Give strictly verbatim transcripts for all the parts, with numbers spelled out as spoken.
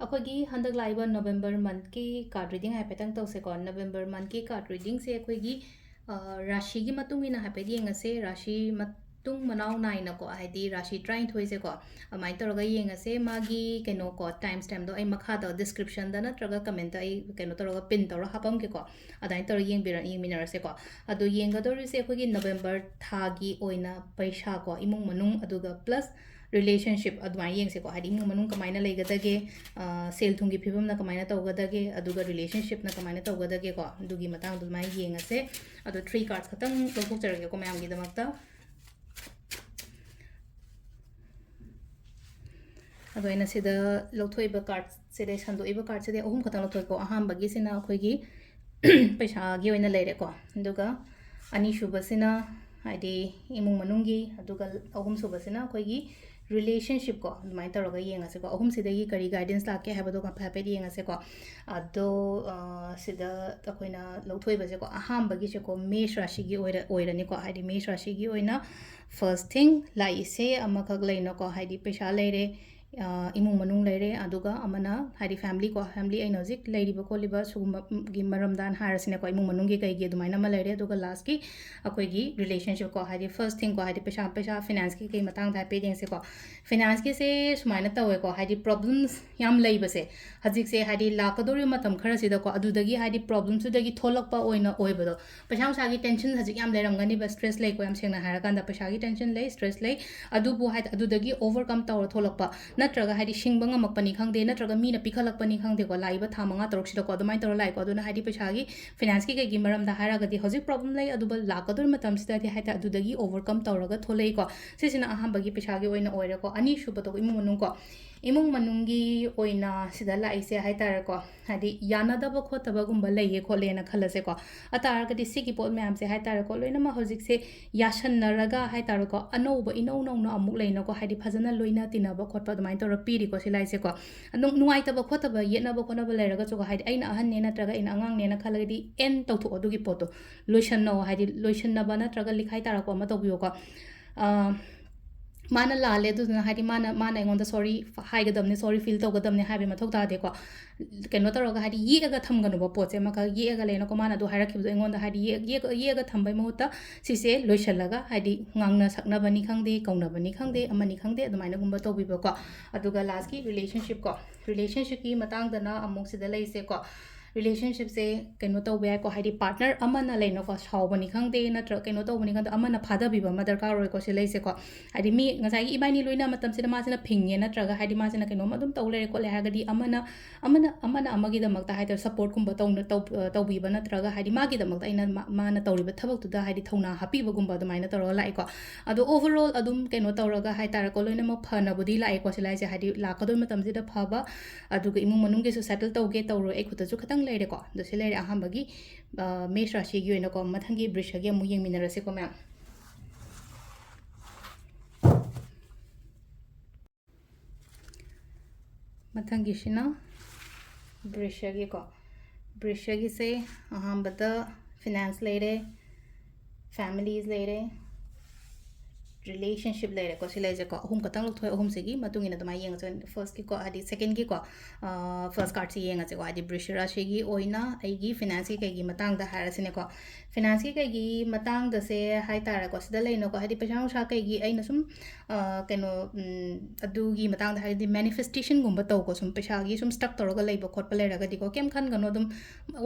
ꯑꯩꯈꯣꯏꯒꯤ ꯍꯟꯗꯛ ꯂꯥꯛꯏꯕ November monthꯀꯤ card reading ꯍꯥꯏꯐꯦꯠꯇꯪ ꯇꯧꯁꯦꯀꯣ꯫ November monthꯀꯤ card readingꯁꯦ ꯑꯩꯈꯣꯏꯒꯤ, ꯑ, ꯔꯥꯁꯤꯒꯤ ꯃꯇꯨꯡ ꯏꯟꯅ ꯍꯥꯏꯐꯦꯠ ꯌꯦꯡꯉꯁꯦ꯫ ꯔꯥꯁꯤ ꯃꯇꯨꯡ ꯃꯅꯥꯎ ꯅꯥꯏꯅꯀꯣ, ꯍꯥꯏꯗꯤ ꯔꯥꯁꯤ ꯇꯔꯥꯅꯤꯊꯣꯏꯁꯦꯀꯣ, ꯑꯗꯨꯃꯥꯏꯅ ꯇꯧꯔꯒ ꯌꯦꯡꯉꯁꯦ꯫ ꯃꯥꯒꯤ ꯀꯩꯅꯣꯀꯣ, time stampꯗꯣ ꯑꯩ ꯃꯈꯥꯗ descriptionꯗ ꯅꯠꯇ꯭ꯔꯒ commentꯇ ꯑꯩ ꯀꯩꯅꯣ ꯇꯧꯔꯒ, pin ꯇꯧꯔꯒ ꯍꯥꯞꯄꯝꯒꯦꯀꯣ꯫ ꯑꯗꯨꯃꯥꯏꯅ ꯇꯧꯔꯒ ꯌꯦꯡꯕꯤꯔ-, ꯌꯦꯡꯃꯤꯟꯅꯔꯁꯦꯀꯣ꯫ ꯑꯗꯣ ꯌꯦꯡꯒꯗꯧꯔꯤꯁꯦ ꯑꯩꯈꯣꯏꯒꯤ November ꯊꯥꯒꯤ ꯑꯣꯏꯅ ꯄꯩꯁꯥꯀꯣ, ꯏꯃꯨꯡ ꯃꯅꯨꯡ, ꯑꯗꯨꯒ plus relationship ꯑꯗꯨꯃꯥꯏꯅ ꯌꯦꯡꯁꯦꯀꯣ꯫ ꯍꯥꯏꯗꯤ ꯏꯃꯨꯡ ꯃꯅꯨꯡ ꯀꯃꯥꯏꯅ ꯂꯩꯒꯗꯒꯦ, ꯑ, ꯁꯦꯜ ꯊꯨꯝꯒꯤ ꯐꯤꯕꯝꯅ ꯀꯃꯥꯏꯅ ꯇꯧꯒꯗꯒꯦ, ꯑꯗꯨꯒ relationshipꯅ ꯀꯃꯥꯏꯅ ꯇꯧꯒꯗꯒꯦꯀꯣ, ꯑꯗꯨꯒꯤ ꯃꯇꯥꯡꯗꯣ ꯑꯗꯨꯃꯥꯏꯅ ꯌꯦꯡꯉꯁꯦ꯫ ꯑꯗꯣ three cards ꯈꯛꯇꯪ ꯂꯧꯊꯣꯛꯆꯔꯒꯦꯀꯣ ꯃꯌꯥꯝꯒꯤꯗꯃꯛꯇ꯫ ꯑꯗꯣ ꯑꯩꯅ ꯁꯤꯗ ꯂꯧꯊꯣꯛꯏꯕ cardꯁꯤꯗ, ꯁꯟꯗꯣꯛꯏꯕ cardꯁꯤꯗ ꯑꯍꯨꯝ ꯈꯛꯇꯪ ꯂꯧꯊꯣꯛꯏꯀꯣ꯫ ꯑꯍꯥꯟꯕꯒꯤꯁꯤꯅ ꯑꯩꯈꯣꯏꯒꯤ ꯄꯩꯁꯥꯒꯤ ꯑꯣꯏꯅ ꯂꯩꯔꯦꯀꯣ꯫ ꯑꯗꯨꯒ ꯑꯅꯤꯁꯨꯕꯁꯤꯅ ꯍꯥꯏꯗꯤ ꯏꯃꯨꯡ ꯃꯅꯨꯡꯒꯤ, ꯑꯗꯨꯒ ꯑꯍꯨꯝꯁꯨꯕꯁꯤꯅ ꯑꯩꯈꯣꯏꯒꯤ relationshipꯀꯣ꯫ ꯑꯗꯨꯃꯥꯏꯅ ꯇꯧꯔꯒ ꯌꯦꯡꯉꯁꯤꯀꯣ꯫ ꯑꯍꯨꯝꯁꯤꯗꯒꯤ ꯀꯔꯤ guidance ꯂꯥꯛꯀꯦ ꯍꯥꯏꯕꯗꯣ ꯍꯥꯏꯐꯦꯠ ꯌꯦꯡꯉꯁꯦꯀꯣ꯫ ꯑꯗꯣ, ꯑ, ꯁꯤꯗ ꯑꯩꯈꯣꯏꯅ ꯂꯧꯊꯣꯛꯏꯕꯁꯦꯀꯣ, ꯑꯍꯥꯟꯕꯒꯤꯁꯦꯀꯣ, ꯃꯦꯁ ꯔꯥꯁꯤꯒꯤ ꯑꯣꯏꯔ-, ꯑꯣꯏꯔꯅꯤꯀꯣ꯫ ꯍꯥꯏꯗꯤ ꯃꯦꯁ ꯔꯥꯁꯤꯒꯤ ꯑꯣꯏꯅ first thing ꯂꯥꯛꯏꯁꯦ ꯑꯃꯈꯛ ꯂꯩꯅꯀꯣ, ꯍꯥꯏꯗꯤ ꯄꯩꯁꯥ ꯂꯩꯔꯦ, ꯑ, ꯏꯃꯨꯡ ꯃꯅꯨꯡ ꯂꯩꯔꯦ, ꯑꯗꯨꯒ ꯑꯃꯅ ꯍꯥꯏꯗꯤ family ꯀꯣ, family ꯑꯩꯅ ꯍꯧꯖꯤꯛ ꯂꯩꯔꯤꯕ ꯈꯣꯠꯂꯤꯕ ꯁꯤꯒꯨꯝꯕꯒꯤ ꯃꯔꯝꯗ ꯍꯥꯏꯔꯁꯤꯅꯦꯀꯣ, ꯏꯃꯨꯡ ꯃꯅꯨꯡꯒꯤ ꯀꯩꯒꯤ ꯑꯗꯨꯃꯥꯏꯅ ꯑꯃ ꯂꯩꯔꯦ, ꯑꯗꯨꯒ lastꯀꯤ ꯑꯩꯈꯣꯏꯒꯤ relationship ꯀꯣ, ꯍꯥꯏꯗꯤ first thing ꯀꯣ, ꯍꯥꯏꯗꯤ ꯄꯩꯁꯥ, ꯄꯩꯁꯥ financeꯀꯤ ꯀꯩ ꯃꯇꯥꯡꯗ ꯍꯥꯏꯐꯦꯠ ꯌꯦꯡꯁꯦꯀꯣ꯫ Financeꯀꯤꯁꯦ ꯁꯨꯃꯥꯏꯅ ꯇꯧꯋꯦꯀꯣ, ꯍꯥꯏꯗꯤ problems ꯌꯥꯝ ꯂꯩꯕꯁꯦ ꯍꯧꯖꯤꯛꯁꯦ, ꯍꯥꯏꯗꯤ ꯂꯥꯛꯀꯗꯧꯔꯤꯕ ꯃꯇꯝ ꯈꯔꯁꯤꯗꯀꯣ, ꯑꯗꯨꯗꯒꯤ ꯍꯥꯏꯗꯤ problemꯁꯇꯨꯗꯒꯤ ꯊꯣꯛꯂꯛꯄ ꯑꯣꯏꯅ ꯑꯣꯏꯕꯗꯣ꯫ ꯄꯩꯁꯥ ꯅꯨꯡꯁꯥꯒꯤ tension ꯍꯧꯖꯤꯛ ꯌꯥꯝ ꯂꯩꯔꯝꯒꯅꯤꯕ, stress ꯂꯩꯀꯣ, ꯌꯥꯝ ꯁꯦꯡꯅ ꯍꯥꯏꯔꯀꯥꯟꯗ ꯄꯩꯁꯥꯒꯤ tension ꯂꯩ, stress ꯂꯩ, ꯑꯗꯨꯕꯨ ꯍꯥꯏꯗꯤ ꯑꯗꯨꯗꯒꯤ overcome ꯇꯧꯔ ꯊꯣꯛꯂꯛꯄ, ꯅꯠꯇ꯭ꯔꯒ ꯍꯥꯏꯗꯤ ꯁꯤꯡꯕ ꯉꯝꯃꯛꯄꯅꯤ ꯈꯪꯗꯦ, ꯅꯠꯇ꯭ꯔꯒ ꯃꯤꯅ ꯄꯤꯈꯠꯂꯛꯄꯅꯤ ꯈꯪꯗꯦꯀꯣ, ꯂꯥꯛꯏꯕ ꯊꯥ ꯃꯉꯥ ꯇꯔꯨꯛꯁꯤꯗꯀꯣ, ꯑꯗꯨꯃꯥꯏꯅ ꯇꯧꯔ ꯂꯥꯛꯑꯦꯀꯣ꯫ ꯑꯗꯨꯅ ꯍꯥꯏꯗꯤ ꯄꯩꯁꯥꯒꯤ, financeꯀꯤ ꯀꯩꯒꯤ ꯃꯔꯝꯗ ꯍꯥꯏꯔꯒꯗꯤ ꯍꯧꯖꯤꯛ problem ꯂꯩ, ꯑꯗꯨꯕꯨ ꯂꯥꯛꯀꯗꯧꯔꯤꯕ ꯃꯇꯝꯁꯤꯗꯗꯤ ꯍꯥꯏꯗꯤ ꯑꯗꯨꯗꯒꯤ overcome ꯇꯧꯔꯒ ꯊꯣꯛꯂꯛꯏꯀꯣ꯫ ꯁꯤꯁꯤꯅ ꯑꯍꯥꯟꯕꯒꯤ ꯄꯩꯁꯥꯒꯤ ꯑꯣꯏꯅ ꯑꯣꯏꯔꯦꯀꯣ꯫ ꯑꯅꯤꯁꯨꯕꯗꯣ ꯏꯃꯨꯡ ꯃꯅꯨꯡ ꯀꯣ, ꯏꯃꯨꯡ ꯃꯅꯨꯡꯒꯤ ꯑꯣꯏꯅ ꯁꯤꯗ ꯂꯥꯛꯏꯁꯦ ꯍꯥꯏꯇꯥꯔꯦꯀꯣ, ꯍꯥꯏꯗꯤ ꯌꯥꯅꯗꯕ ꯈꯣꯠꯇꯕꯒꯨꯝꯕ ꯂꯩꯌꯦ ꯈꯣꯠꯂꯦꯅ ꯈꯜꯂꯁꯦꯀꯣ꯫ ꯑꯗꯨ ꯇꯥꯔꯒꯗꯤ ꯁꯤꯒꯤ ꯄꯣꯠ ꯃꯌꯥꯝꯁꯦ ꯍꯥꯏꯇꯥꯔꯦꯀꯣ, ꯂꯣꯏꯅꯃꯛ ꯍꯧꯖꯤꯛꯁꯦ ꯌꯥꯁꯟꯅꯔꯒ ꯍꯥꯏꯇꯥꯔꯦꯀꯣ, ꯑꯅꯧꯕ ꯏꯅꯧ ꯅꯧꯅ ꯑꯃꯨꯛ ꯂꯩꯅꯀꯣ, ꯍꯥꯏꯗꯤ ꯐꯖꯅ ꯂꯣꯏꯅ ꯇꯤꯟꯅꯕ ꯈꯣꯠꯄ ꯑꯗꯨꯃꯥꯏꯅ ꯇꯧꯔ ꯄꯤꯔꯤꯀꯣ ꯁꯤ ꯂꯥꯏꯁꯦꯀꯣ꯫ ꯑꯗꯨꯝ ꯅꯨꯡꯉꯥꯏꯇꯕ ꯈꯣꯠꯇꯕ, ꯌꯦꯠꯅꯕ ꯈꯣꯠꯅꯕ ꯂꯩꯔꯒꯁꯨꯀꯣ, ꯍꯥꯏꯗꯤ ꯑꯩꯅ ꯑꯍꯟꯅꯦ ꯅꯠꯇ꯭ꯔꯒ ꯑꯩꯅ ꯑꯉꯥꯡꯅꯦꯅ ꯈꯜꯂꯒꯗꯤ end ꯇꯧꯊꯣꯛꯑꯣ ꯑꯗꯨꯒꯤ ꯄꯣꯠꯇꯣ, ꯂꯣꯏꯁꯟꯅꯧ, ꯍꯥꯏꯗꯤ ꯂꯣꯏꯁꯟꯅꯕ ꯅꯠꯇ꯭ꯔꯒ ꯂꯤꯈꯥꯏ ꯇꯥꯔꯛꯄ ꯑꯃ ꯇꯧꯕꯤꯌꯣꯀꯣ꯫ ꯑ, ꯃꯥꯅ ꯂꯥꯜꯂꯦ, ꯑꯗꯨꯗꯨꯅ ꯍꯥꯏꯗꯤ ꯃꯥꯅ, ꯃꯥꯅ ꯑꯩꯉꯣꯟꯗ sorry ꯍꯥꯏꯒꯗꯕꯅꯤ, sorry feel ꯇꯧꯒꯗꯕꯅꯤ ꯍꯥꯏꯕꯒꯤ ꯃꯊꯧ ꯇꯥꯗꯦꯀꯣ꯫ ꯀꯩꯅꯣ ꯇꯧꯔꯒ ꯍꯥꯏꯗꯤ ꯌꯦꯛꯑꯒ ꯊꯝꯒꯅꯨꯕ ꯄꯣꯠꯁꯦ, ꯑꯃꯈꯛ ꯌꯦꯛꯑꯒ ꯂꯩꯅꯀꯣ꯫ ꯃꯥꯅ ꯑꯗꯨ ꯍꯥꯏꯔꯛꯈꯤꯕꯗꯣ ꯑꯩꯉꯣꯟꯗ ꯍꯥꯏꯗꯤ ꯌꯦꯛ-, ꯌꯦꯛ-, ꯌꯦꯛꯑꯒ ꯊꯝꯕꯩ ꯃꯍꯨꯠꯇ ꯁꯤꯁꯦ ꯂꯣꯏꯁꯤꯜꯂꯒ ꯍꯥꯏꯗꯤ ꯉꯥꯡꯅ ꯁꯛꯅꯕꯅꯤ ꯈꯪꯗꯦ, ꯀꯧꯅꯕꯅꯤ ꯈꯪꯗꯦ, ꯑꯃꯅꯤ ꯈꯪꯗꯦ, ꯑꯗꯨꯃꯥꯏꯅꯒꯨꯝꯕ ꯇꯧꯕꯤꯕꯀꯣ꯫ ꯑꯗꯨꯒ lastꯀꯤ relationship ꯀꯣ, relationshipꯀꯤ ꯃꯇꯥꯡꯗꯅ ꯑꯃꯨꯛ ꯁꯤꯗ ꯂꯩꯁꯦꯀꯣ꯫ Relationshipꯁꯦ ꯀꯩꯅꯣ ꯇꯧꯕ ꯌꯥꯏꯀꯣ, ꯍꯥꯏꯗꯤ partner ꯑꯃꯅ ꯂꯩꯅꯀꯣ, ꯁꯥꯎꯕꯅꯤ ꯈꯪꯗꯦ, ꯅꯠꯇ꯭ꯔꯒ ꯀꯩꯅꯣ ꯇꯧꯕꯅꯤ ꯈꯪꯗꯦ, ꯑꯃꯅ ꯐꯥꯗꯕꯤꯕ ꯑꯃ ꯗꯔꯀꯥꯔ ꯑꯣꯏꯀꯣ ꯁꯤ ꯂꯩꯁꯦꯀꯣ꯫ ꯍꯥꯏꯗꯤ ꯃꯤ ꯉꯁꯥꯏꯒꯤ ꯏꯕꯥꯏꯅꯤ ꯂꯣꯏꯅ ꯃꯇꯝꯁꯤꯗ ꯃꯥꯁꯤꯅ ꯐꯤꯡꯉꯦ, ꯅꯠꯇ꯭ꯔꯒ ꯍꯥꯏꯗꯤ ꯃꯥꯁꯤꯅ ꯀꯩꯅꯣꯝ ꯑꯗꯨꯝ ꯇꯧ ꯂꯩꯔꯦ ꯈꯣꯠꯂꯦ ꯍꯥꯏꯔꯒꯗꯤ ꯑꯃꯅ, ꯑꯃꯅ, ꯑꯃꯅ ꯑꯃꯒꯤꯗꯃꯛꯇ ꯍꯥꯏꯇꯥꯔꯦ supportꯀꯨꯝꯕ ꯇꯧꯅ-, ꯇꯧ-, ꯇꯧꯕꯤꯕ, ꯅꯠꯇ꯭ꯔꯒ ꯍꯥꯏꯗꯤ ꯃꯥꯒꯤꯗꯃꯛꯇ ꯑꯩꯅ ꯃꯥ-, ꯃꯥꯅ ꯇꯧꯔꯤꯕ ꯊꯕꯛꯇꯨꯗ ꯍꯥꯏꯗꯤ ꯊꯧꯅꯥ ꯍꯥꯞꯄꯤꯕꯒꯨꯝꯕ ꯑꯗꯨꯃꯥꯏꯅ ꯇꯧꯔꯒ ꯂꯥꯛꯑꯦꯀꯣ꯫ ꯑꯗꯣ overall ꯑꯗꯨꯝ ꯀꯩꯅꯣ ꯇꯧꯔꯒ ꯍꯥꯏꯇꯥꯔꯦꯀꯣ, ꯂꯣꯏꯅꯃꯛ ꯐꯅꯕꯨꯗꯤ ꯂꯥꯛꯑꯦꯀꯣ ꯁꯤ ꯂꯩꯁꯦ, ꯍꯥꯏꯗꯤ ꯂꯥꯛꯀꯗꯣꯏ ꯃꯇꯝꯁꯤꯗ ꯐꯕ, ꯑꯗꯨꯒ ꯏꯃꯨꯡ ꯃꯅꯨꯡꯒꯤꯁꯨ settle ꯇꯧꯒꯦ ꯇꯧꯔꯣꯏ, ꯑꯩ ꯈꯨꯠꯇꯁꯨ ꯈꯤꯇꯪ ꯂꯩꯔꯦꯀꯣ꯫ ꯑꯗꯣ ꯁꯤ ꯂꯩꯔꯦ ꯑꯍꯥꯟꯕꯒꯤ, ꯑ, ꯃꯦꯁ ꯔꯥꯁꯤꯒꯤ ꯑꯣꯏꯅꯀꯣ꯫ ꯃꯊꯪꯒꯤ ꯕ꯭ꯔꯤꯁꯒꯤ ꯑꯃꯨꯛ ꯌꯦꯡꯃꯤꯟꯅꯔꯁꯤꯀꯣ ꯃꯌꯥꯝ꯫ ꯃꯊꯪꯒꯤꯁꯤꯅ ꯕ꯭ꯔꯤꯁꯒꯤꯀꯣ꯫ ꯕ꯭ꯔꯤꯁꯒꯤꯁꯦ ꯑꯍꯥꯟꯕꯗ finance ꯂꯩꯔꯦ, families ꯂꯩꯔꯦ, relationship ꯂꯩꯔꯦꯀꯣ꯫ ꯁꯤ ꯂꯩꯁꯦꯀꯣ, ꯑꯍꯨꯝ ꯈꯛꯇꯪ ꯂꯧꯊꯣꯛꯑꯦ, ꯑꯍꯨꯝꯁꯤꯒꯤ ꯃꯇꯨꯡ ꯏꯟꯅ ꯑꯗꯨꯃꯥꯏꯅ ꯌꯦꯡꯉꯁꯦ꯫ Firstꯀꯤꯀꯣ, ꯍꯥꯏꯗꯤ secondꯒꯤꯀꯣ, first cardꯁꯦ ꯌꯦꯡꯉꯁꯦꯀꯣ꯫ ꯍꯥꯏꯗꯤ ꯕ꯭ꯔꯤꯁ ꯔꯥꯁꯤꯒꯤ ꯑꯣꯏꯅ ꯑꯩꯒꯤ financeꯀꯤ ꯀꯩꯒꯤ ꯃꯇꯥꯡꯗ ꯍꯥꯏꯔꯁꯤꯅꯦꯀꯣ꯫ Financeꯀꯤ ꯀꯩꯒꯤ ꯃꯇꯥꯡꯗꯁꯦ ꯍꯥꯏꯇꯥꯔꯦꯀꯣ, ꯁꯤꯗ ꯂꯩꯅꯀꯣ, ꯍꯥꯏꯗꯤ ꯄꯩꯁꯥ ꯅꯨꯡꯁꯥ ꯀꯩꯒꯤ ꯑꯩꯅ ꯁꯨꯝ, ꯑ, ꯀꯩꯅꯣ, ꯎꯝ, ꯑꯗꯨꯒꯤ ꯃꯇꯥꯡꯗ ꯍꯥꯏꯗꯤ manifestationꯒꯨꯝꯕ ꯇꯧꯀꯣ, ꯁꯨꯝ ꯄꯩꯁꯥꯒꯤ ꯁꯨꯝ stuck ꯇꯧꯔꯒ ꯂꯩꯕ ꯈꯣꯠꯄ ꯂꯩꯔꯒꯗꯤꯀꯣ, ꯀꯩꯝ ꯈꯟꯒꯅꯣ, ꯑꯗꯨꯝ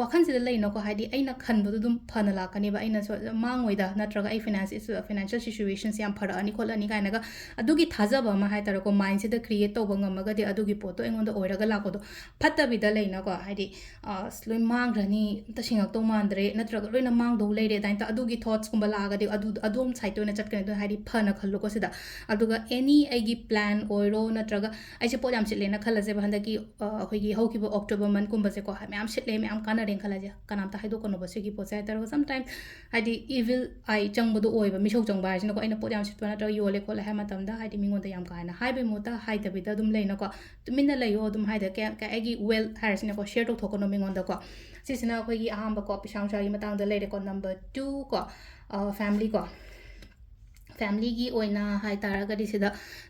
ꯋꯥꯈꯜꯁꯤꯗ ꯂꯩꯅꯀꯣ, ꯍꯥꯏꯗꯤ ꯑꯩꯅ ꯈꯟꯕꯗꯣ ꯑꯗꯨꯝ ꯐꯅ ꯂꯥꯛꯀꯅꯦꯕ, ꯑꯩꯅꯁꯨ ꯃꯥꯡꯉꯣꯏꯗ, ꯅꯠꯇ꯭ꯔꯒ ꯑꯩ finance, financial situationꯁꯦ ꯌꯥꯝ ꯐꯔꯛꯑꯅꯤ ꯈꯣꯠꯂꯅꯤ ꯀꯥꯏꯅꯒ ꯑꯗꯨꯒꯤ ꯊꯥꯖꯕ ꯑꯃ ꯍꯥꯏꯇꯥꯔꯦꯀꯣ, mindꯁꯤꯗ create ꯇꯧꯕ ꯉꯝꯃꯒꯗꯤ ꯑꯗꯨꯒꯤ ꯄꯣꯠꯇꯣ ꯑꯩꯉꯣꯟꯗ ꯑꯣꯏꯔꯒ ꯂꯥꯛꯄꯗꯣ ꯐꯠꯇꯕꯤꯗ ꯂꯩꯅꯀꯣ, ꯍꯥꯏꯗꯤ, ꯑꯁ, ꯂꯣꯏ ꯃꯥꯡꯈ꯭ꯔꯅꯤ, ꯑꯝꯇ ꯁꯤꯡꯉꯛꯇꯧ ꯃꯥꯟꯗ꯭ꯔꯦ, ꯅꯠꯇ꯭ꯔꯒ ꯂꯣꯏꯅ ꯃꯥꯡꯗꯧ ꯂꯩꯔꯦ, ꯑꯗꯨꯃꯥꯏꯅ ꯇꯧ-, ꯑꯗꯨꯒꯤ thoughtsꯀꯨꯝꯕ ꯂꯥꯛꯑꯒꯗꯤ ꯑꯗꯨ, ꯑꯗꯣꯝ sideꯇ ꯑꯣꯏꯅ ꯆꯠꯀꯅꯤ꯫ ꯑꯗꯨꯅ ꯍꯥꯏꯗꯤ ꯐꯅ ꯈꯜꯂꯨꯀꯣ ꯁꯤꯗ꯫ ꯑꯗꯨꯒ any ꯑꯩꯒꯤ plan ꯑꯣꯏꯔꯣ, ꯅꯠꯇ꯭ꯔꯒ ꯑꯩꯁꯦ ꯄꯣꯠ ꯌꯥꯝ ꯁꯤꯠꯂꯦꯅ ꯈꯜꯂꯁꯦꯕ, ꯍꯟꯗꯛꯀꯤ, ꯑ, ꯑꯩꯈꯣꯏꯒꯤ ꯍꯧꯈꯤꯕ October monthꯀꯨꯝꯕꯁꯦꯀꯣ, ꯃꯌꯥꯝ ꯁꯤꯠꯂꯦ, ꯃꯌꯥꯝ ꯀꯥꯟꯅꯔꯦꯅ ꯈꯜꯂꯁꯦ, ꯀꯅꯥꯝꯇ ꯍꯥꯏꯗꯣꯛꯀꯅꯣꯕ ꯁꯤꯒꯤ ꯄꯣꯠꯁꯦ ꯍꯥꯏꯇꯥꯔꯦꯀꯣ꯫ Sometimes ꯍꯥꯏꯗꯤ evil eye ꯆꯪꯕꯗꯣ ꯑꯣꯏꯕ, ꯃꯤꯁꯧ ꯆꯪꯕ ꯍꯥꯏꯁꯤꯅꯀꯣ꯫ ꯑꯩꯅ ꯄꯣꯠ ꯌꯥꯝ ꯁꯤꯠꯄ ꯅꯠꯇ꯭ꯔꯒ ꯌꯣꯜꯂꯦ ꯈꯣꯠꯂꯦ ꯍꯥꯏꯕ ꯃꯇꯝꯗ ꯍꯥꯏꯗꯤ ꯃꯤꯉꯣꯟꯗ ꯌꯥꯝ ꯀꯥ ꯍꯦꯟꯅ ꯍꯥꯏꯕꯩ ꯃꯍꯨꯠꯇ ꯍꯥꯏꯗꯕꯤꯗ ꯑꯗꯨꯝ ꯂꯩꯅꯀꯣ, ꯇꯨꯃꯤꯟꯅ ꯂꯩꯌꯣ, ꯑꯗꯨꯝ ꯍꯥꯏꯗꯤ ꯀꯩ-, ꯀꯩ-, ꯑꯩꯒꯤ wealth ꯍꯥꯏꯔꯁꯤꯅꯀꯣ, share ꯇꯧꯊꯣꯛꯀꯅꯣ ꯃꯤꯉꯣꯟꯗꯀꯣ꯫ ꯁꯤꯁꯤꯅ ꯑꯩꯈꯣꯏꯒꯤ ꯑꯍꯥꯟꯕꯀꯣ, ꯄꯩꯁꯥ ꯅꯨꯡꯁꯥꯒꯤ ꯃꯇꯥꯡꯗ ꯂꯩꯔꯦꯀꯣ꯫ Number two ꯀꯣ, ꯑ, family ꯀꯣ꯫ ꯐꯦꯃꯤꯂꯤꯒꯤ ꯑꯣꯏꯅ ꯍꯥꯏ ꯇꯥꯔꯒꯗꯤ ꯁꯤꯗ